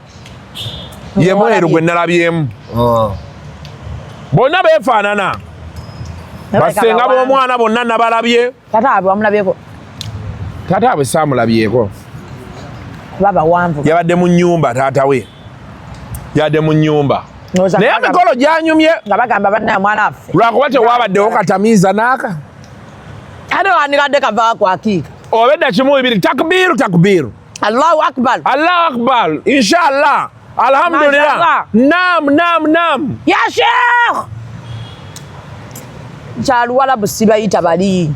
Ye mweru gwe nalabyemu. Bonna beefaanana. Basenga b'omwana bonna nabalabye. Taata waabwe wamulabyeko? Taata waabwe saamulabyeko. Kuba bawanvu. Yabadde mu nnyumba taata we. Yabadde mu nnyumba. Naye emikolo gyanyumye. Nga bagamba bannaye mwana waffe. Lwakuba tewabaddewo katamiiza n'aka. Ate wandikadde kava ku akiika. Obedda kimu bibiri takbiru takbiru. Allahu akbar. Allahu akbar. Inshallah. Alhamdulillah. Naam naam naam. Ya Sheikh. Kyaluwalabu sibayita bali.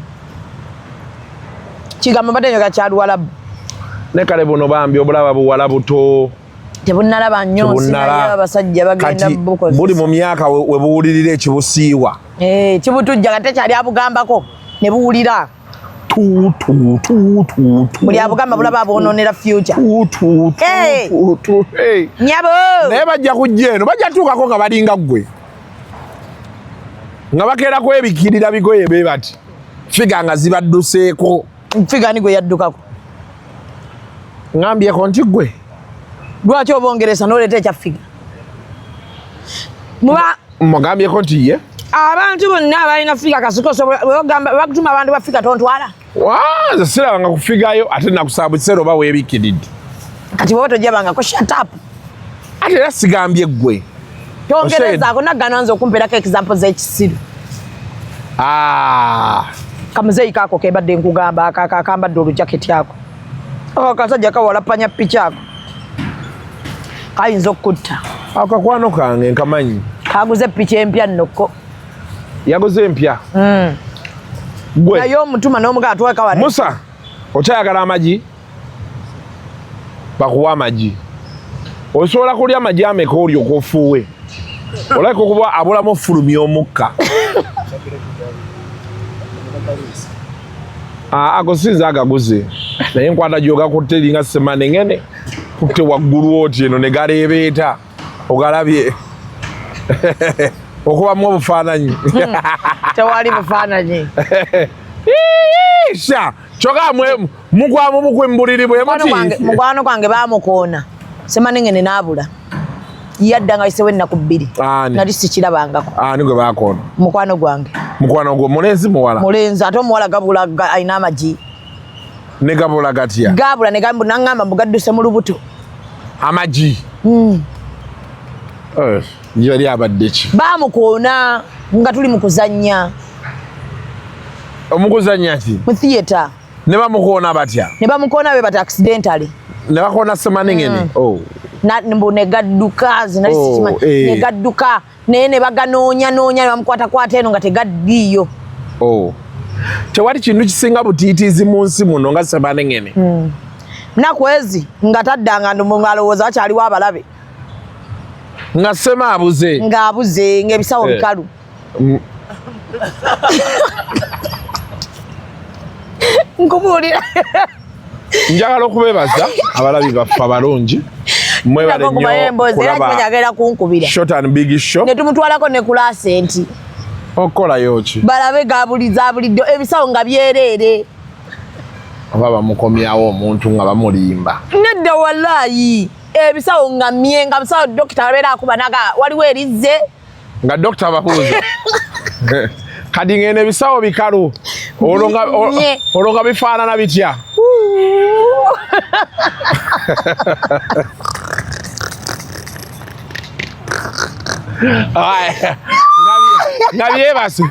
Kigambo mbadde nyoga kyaluwalabu. Ne kale buno bambi obulaba buwala buto. Tebunnalaba nnyo nsi abasajja bagenda bukozesa. Buli mu myaka we buwulirira ekibusiiwa. Kibutujja nga tekyali abugambako ne buwulira. Tu, tu, tu, tu, tu, Buli abugamba bulaba abwonoonera future. Tu, tu, tu, tu, tu, hey. Nyabo! Naye bajja kujja eno, bajja tuukako nga balinga ggwe. Nga bakeera kwebikirira bigoye be bati. Figa nga zibadduseeko. Figa ni gwe yaddukako. Ngambyeko nti ggwe. Lwaki obongeresa n'oleeta ekya figa? Mugambyeko nti ye? Abantu bonna abalina figa kasiko osobola, bakutuma abantu ba figa tontwala. Nze sirabanga kufigayo ate nakusaba bukiseera oba weebikiridde. Kati bw'oba tojabangako shut up. Ate era sigambye ggwe. Tongerezaako nagana nze okumpeerako example z'ekisiru. Kamuzeeyi kaako ke mbadde nkugamba, akambadde olujaketi ako. Akasajja kawalapanya piki ako. Kayinza okukutta. Akakwano kange nkamanyi. Kaguze piki empya nno ko. Yaguze empya? Gwe. Naye omutuma n'omugaa atweka wano. Musa, okyayagala amagi? Bakuwa amagi. Osobola kulya amagi ameka olyoke ofuuwe? Olabika okuba abulamu ofulumya omukka. Ago si nze agaguze. Naye nkwata gy'ogakutte eringa ssemanengene. Kutte waggulu oti eno ne galeebeeta. Ogalabye. Okubamu obufaananyi. Tewali bufaananyi. Sha, kyokka mugwamu mugwe mu buliri bwe muti. Mukwano gwange baamukoona. Ssemanengene n'abula. Yadda nga ayiseewo ennaku bbiri. Ani? Nali sikirabangako. Ani gwe baakoona? Mukwano gwange. Mukwano gwo mulenzi muwala? Mulenzi, ate omuwala gabula alina amagi. Ne gabula gatya? Gabula ne gambula n'aŋŋamba mbu gadduse mu lubuto. Amagi? Yali abadde ki? Baamukoona nga tuli mu kuzannya. Omukuzannya ki? Mu theatre. Ne bamukoona batya? Ne bamukoona be bati accidentally. Ne bakoona Ssemanengene? Mbu ne gadduka, nze nali sikimanyi. Ne gadduka, naye ne baganoonya noonya, ne bamukwatakwata eno nga tegaddiiyo. Tewali kintu kisinga butiitiizi mu nsi muno nga Ssemanengene. Nnaku ezi nga taddanga ndu ng'alowooza wakyaliwo abalabe. Nga sema abuze. Nga abuze ng'ebisawo bikalu. Nkubuulira. Njagala okubebaza abalabi baffe abalungi. Mwebale nnyo kulaba kunkubira. Short and big show. Ne tumutwalako ne kulasenti. Okolayo ki? Balabe gabuliza bulidde ebisawo nga byereere. Oba bamukomyawo omuntu nga bamulimba. Nedda wallahi ebisawo nga myenga musawo dokita abeera akuba naga waliwo erizze. Nga dokita babuuza. Kati ngene ebisawo bikalu. Olwo nga bifaanana bitya? Nga byebase.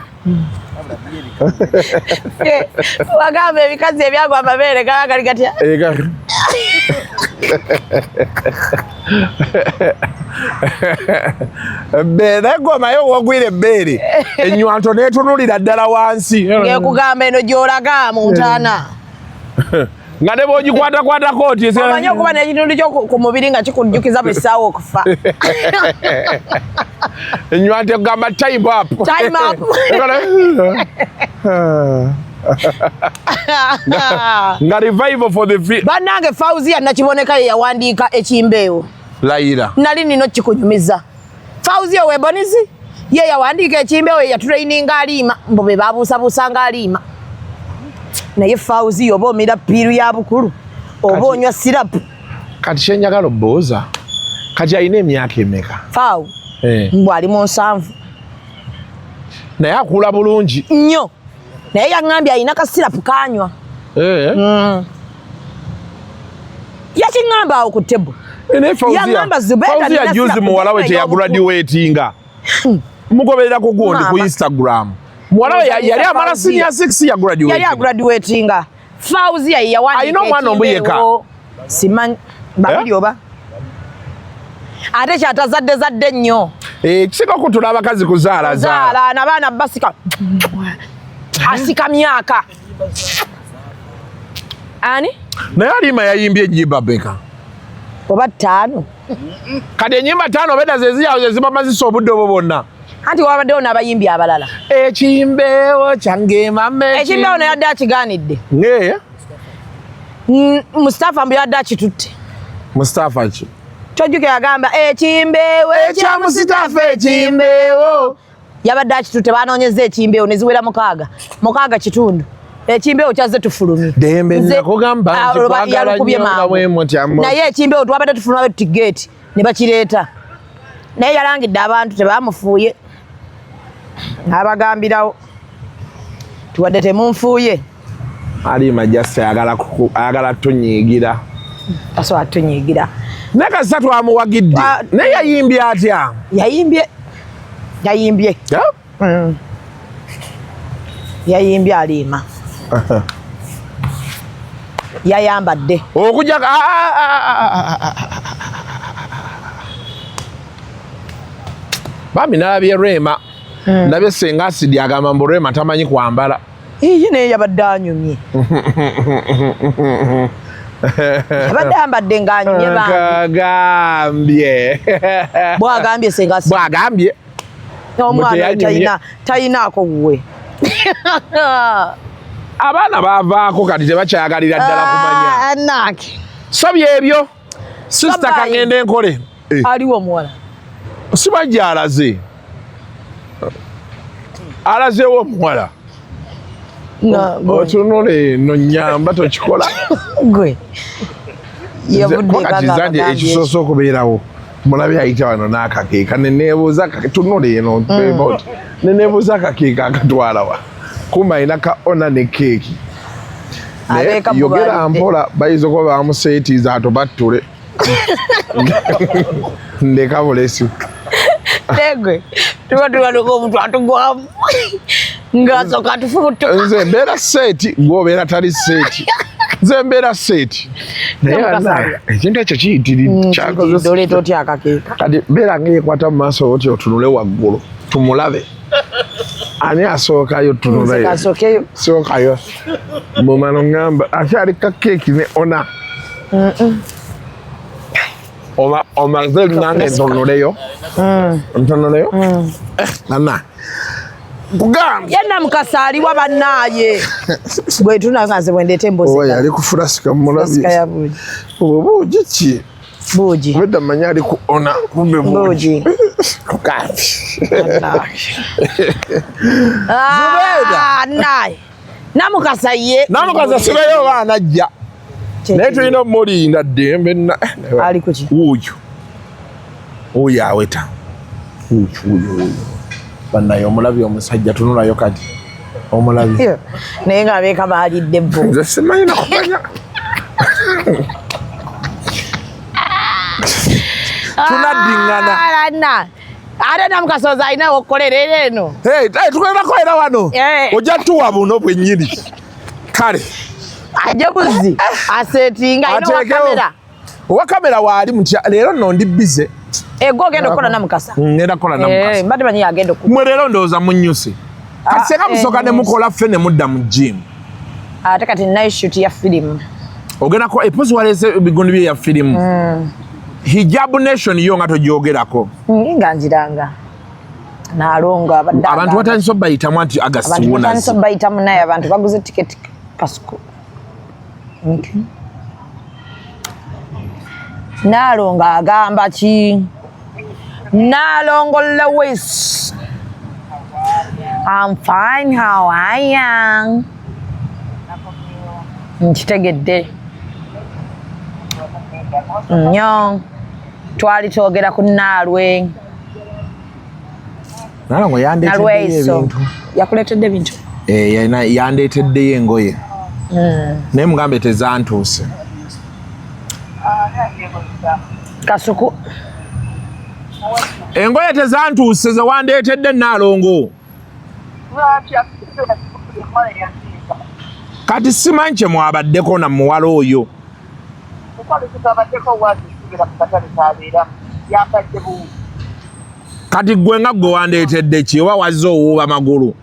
Wagamba ebikazi ebyagwa amabeere gaba gali gatya? Naye gwomaye wogwira ebbeere ennywanto neetunulira ddala wansi. Ng'ekugamba eno gy'olaga mu ntaana. Nga ne bw'ogikwatakwatako oti. Omanyi okuba n'ekitundu kyo ku mubiri nga kikujjukiza buli ssaawa okufa. Ennywanto ekugamba time up. Time up. Nga revival for the bannange Fauzia Nakiboneka ye yawandiika ekimbeewo. Layira. Nali nina okikunyumiza. Fauzia Webonizi ye yawandiika ekimbeewo ye yatutraininga Alima mbu be babuusabuusanga Alima. Naye Fauzia oba omira piiru ya bukulu oba onywa sirapu. Kati kye njagala obbuuza kati alina emyaka emeka? Fau mbu ali mu 7. Naye akula bulungi nnyo. Naye yaŋŋambye alina ka sirapu kanywa. Yakiŋŋamba awo ku table. Yaŋŋamba Zubeda juzi muwala we teyagraduatinga. Mugoberera ku gundi ku Instagram. Muwala we yali amala senior 6 ya graduating. Yali agraduatinga. Fauzia ye yawandiika. Alina omwana omu yekka. Simanyi babiri oba. Ate kyatazadde zadde nnyo. Kisinga okutula abakazi kuzaala zaala. Zaala n'abaana basika. Asika myaka. Ani? Naye Alima yayimbye ennyimba beka. Oba 5. Kati ennyimba 5 obedda ze ziyawo ze zibamazisa obudde obwo bwonna. Anti wabaddewo n'abayimbi abalala. Ekimbeewo kyange mama. Ekimbeewo naye adde akigaanidde. Ng'eya? Mustafa mbu yadde akitutte. Mustafa ki? Tojjukira yagamba ekimbeewo ekya Mustafa ekimbeewo. Yabadde akitutte banoonyezza ekimbeewo ne ziwera 6. 6 kitundu. Ekimbeewo kyazze tufulumye. Dembe nakugamba nti kwagala nnyo nga bwe mutya. Naye ekimbeewo twabadde tufuluma tuti gate ne bakireeta. Naye yalangidde abantu tebamufuuye. N'abagambirawo tuwadde temunfuuye. Alima just ayagala tunyiigira. Asobola tunyiigira. Naye kasita twamuwagidde. Naye yayimbye atya? Yayimbye. Yayimbye. Yayimbye Alima. Yayambadde. Okujja bambi nalabye Rema. Ndabye Ssenga Asidi agamba mbu Rema tamanyi kwambala. Iye naye yabadde anyumye. Yabadde ayambadde ng'anyumye bambi. Kagambye. Bw'agambye Ssenga Asidi. Bw'agambye. Omwana talinaako wuwe. Abaana bavaako kati tebakyayagalira ddala kumanya. Nange. So byebyo. Sister kangende nkole. Aliwo omuwala. Sibajja alaze. Alazeewo omuwala. Otunule eno nnyamba tokikola. Gwe. Kati zange ekisoose okubeerawo. Mulabe ayita wano n'akakeeka ne neebuuza tunule eno ne neebuuza akakeeka akatwala wa. Kumba alina ka ona ne keeki. Yogera mpola bayinza okuba bamuseetiiza atobattule. Ndeka bulesi. Tegwe. Tuba tubaluka omuntu atugwamu. Ng'asooka atufubutuka. Nze mbeera seeti gw'obeera tali seeti. Nze mbeera seeti. Naye ekintu ekyo kiyitiridde. Kyakozesa. Oleeta otya akakeeka? Kati beera ng'eyekwata mu maaso oti otunule waggulu tumulabe. Ani asookayo tunulayo? Asookeyo. Sookayo. Mumano ngamba akyali ka keeki ne ona. Omaze nange ntonoleyo. Ntonoleyo. Nana. Kugambye. Ye Namukasa aliwa bannaaye. Bwe tunanga nze bwe ndeeta emboozi. Owa yali ku fulasika mulabye. Fulasika ya buugi. Obwo buugi ki? Buugi. Obwedda mmanyi ali ku ona kumbe buugi. Kugambye. Ah, naye. Namukasa ye. Namukasa sibeyo oba anajja. Naye tulina omulinda ddembe. Ali ku ki? Wuuyo. Wuuyo aweta. Wuuyo wuuyo wuuyo. Bannaye omulabye omusajja tunulayo kati. Omulabye. Naye ng'abeeka baalidde bo. Nze simanyi nakumanya. Tunaddingana. Ate Namukasa oza alina okukolera era eno. Tukolerako era wano. Ojja tuwa buno bwennyini. Kale. Ajja buzzi asetinga alina owa kamera. Owa kamera waali mutya leero nno ndi bize. Ego ogenda okukola Namukasa. Ngenda kukola Namukasa. Mbadde manyi agenda okukola. Mwe leero ndowooza munnyuse. Kati senga musooka ne mukola ffe ne mudda mu gym. Ate kati ninayo shoot ya firimu. Ogenda ko epozi waleese ebigundu bye ya firimu. Hijab Nation yo nga togyogerako. Nga njiranga. Nalongo abadde abantu batandise obayitamu anti August Abantu Wonas. batandise obayitamu naye abantu baguze tiketi kasuku. Okay. Nalongo agamba ki? Nalongo Lewis. I'm fine, how I am. Nkitegedde. Nnyo. Twali twogera ku Naalwe. Nalongo yandeeteddeyo ebintu. Yakuleetedde ebintu? Yandeeteddeyo engoye. Naye mugambe tezantuuse. Kasuku. Engoye tezantuuse ze wandeetedde Nalongo. Kati simanyi kye mwabaddeko na muwala oyo. Kati gwe nga gwe wandeetedde ki oba wazze owuuba magulu?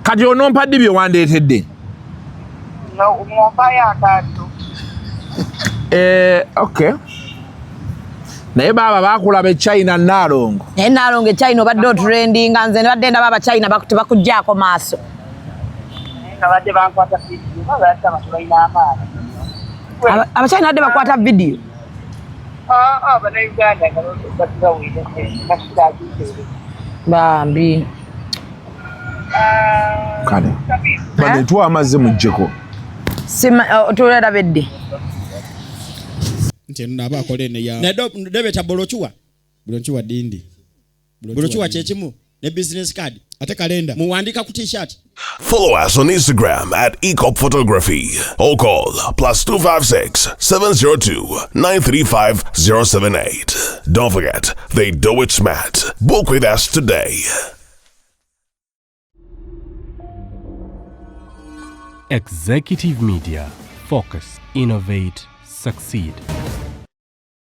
Kati onompa ddi bye wandeetedde? Okay. Naye baaba baakulaba e China Nalongo. Naye Nalongo e China obadde otrendinga nze nabadde ndaba Abachina tebakuggyaako maaso. Abachina badde bakwata vidiyo. Bambi. Kale. Bane tuwa amazzi muggyeko. Sima tulabedde. Nti eno naba akola eno ya. Naye debeta bolochuwa. Bolochuwa dindi. Bolochuwa kyekimu ne business card ate kalenda muwandika ku t-shirt. Follow us on Instagram at Ecop Photography or call +256 702 935 078. Don't forget, they do it smart. Book with us today. Executive Media. Focus, innovate, succeed.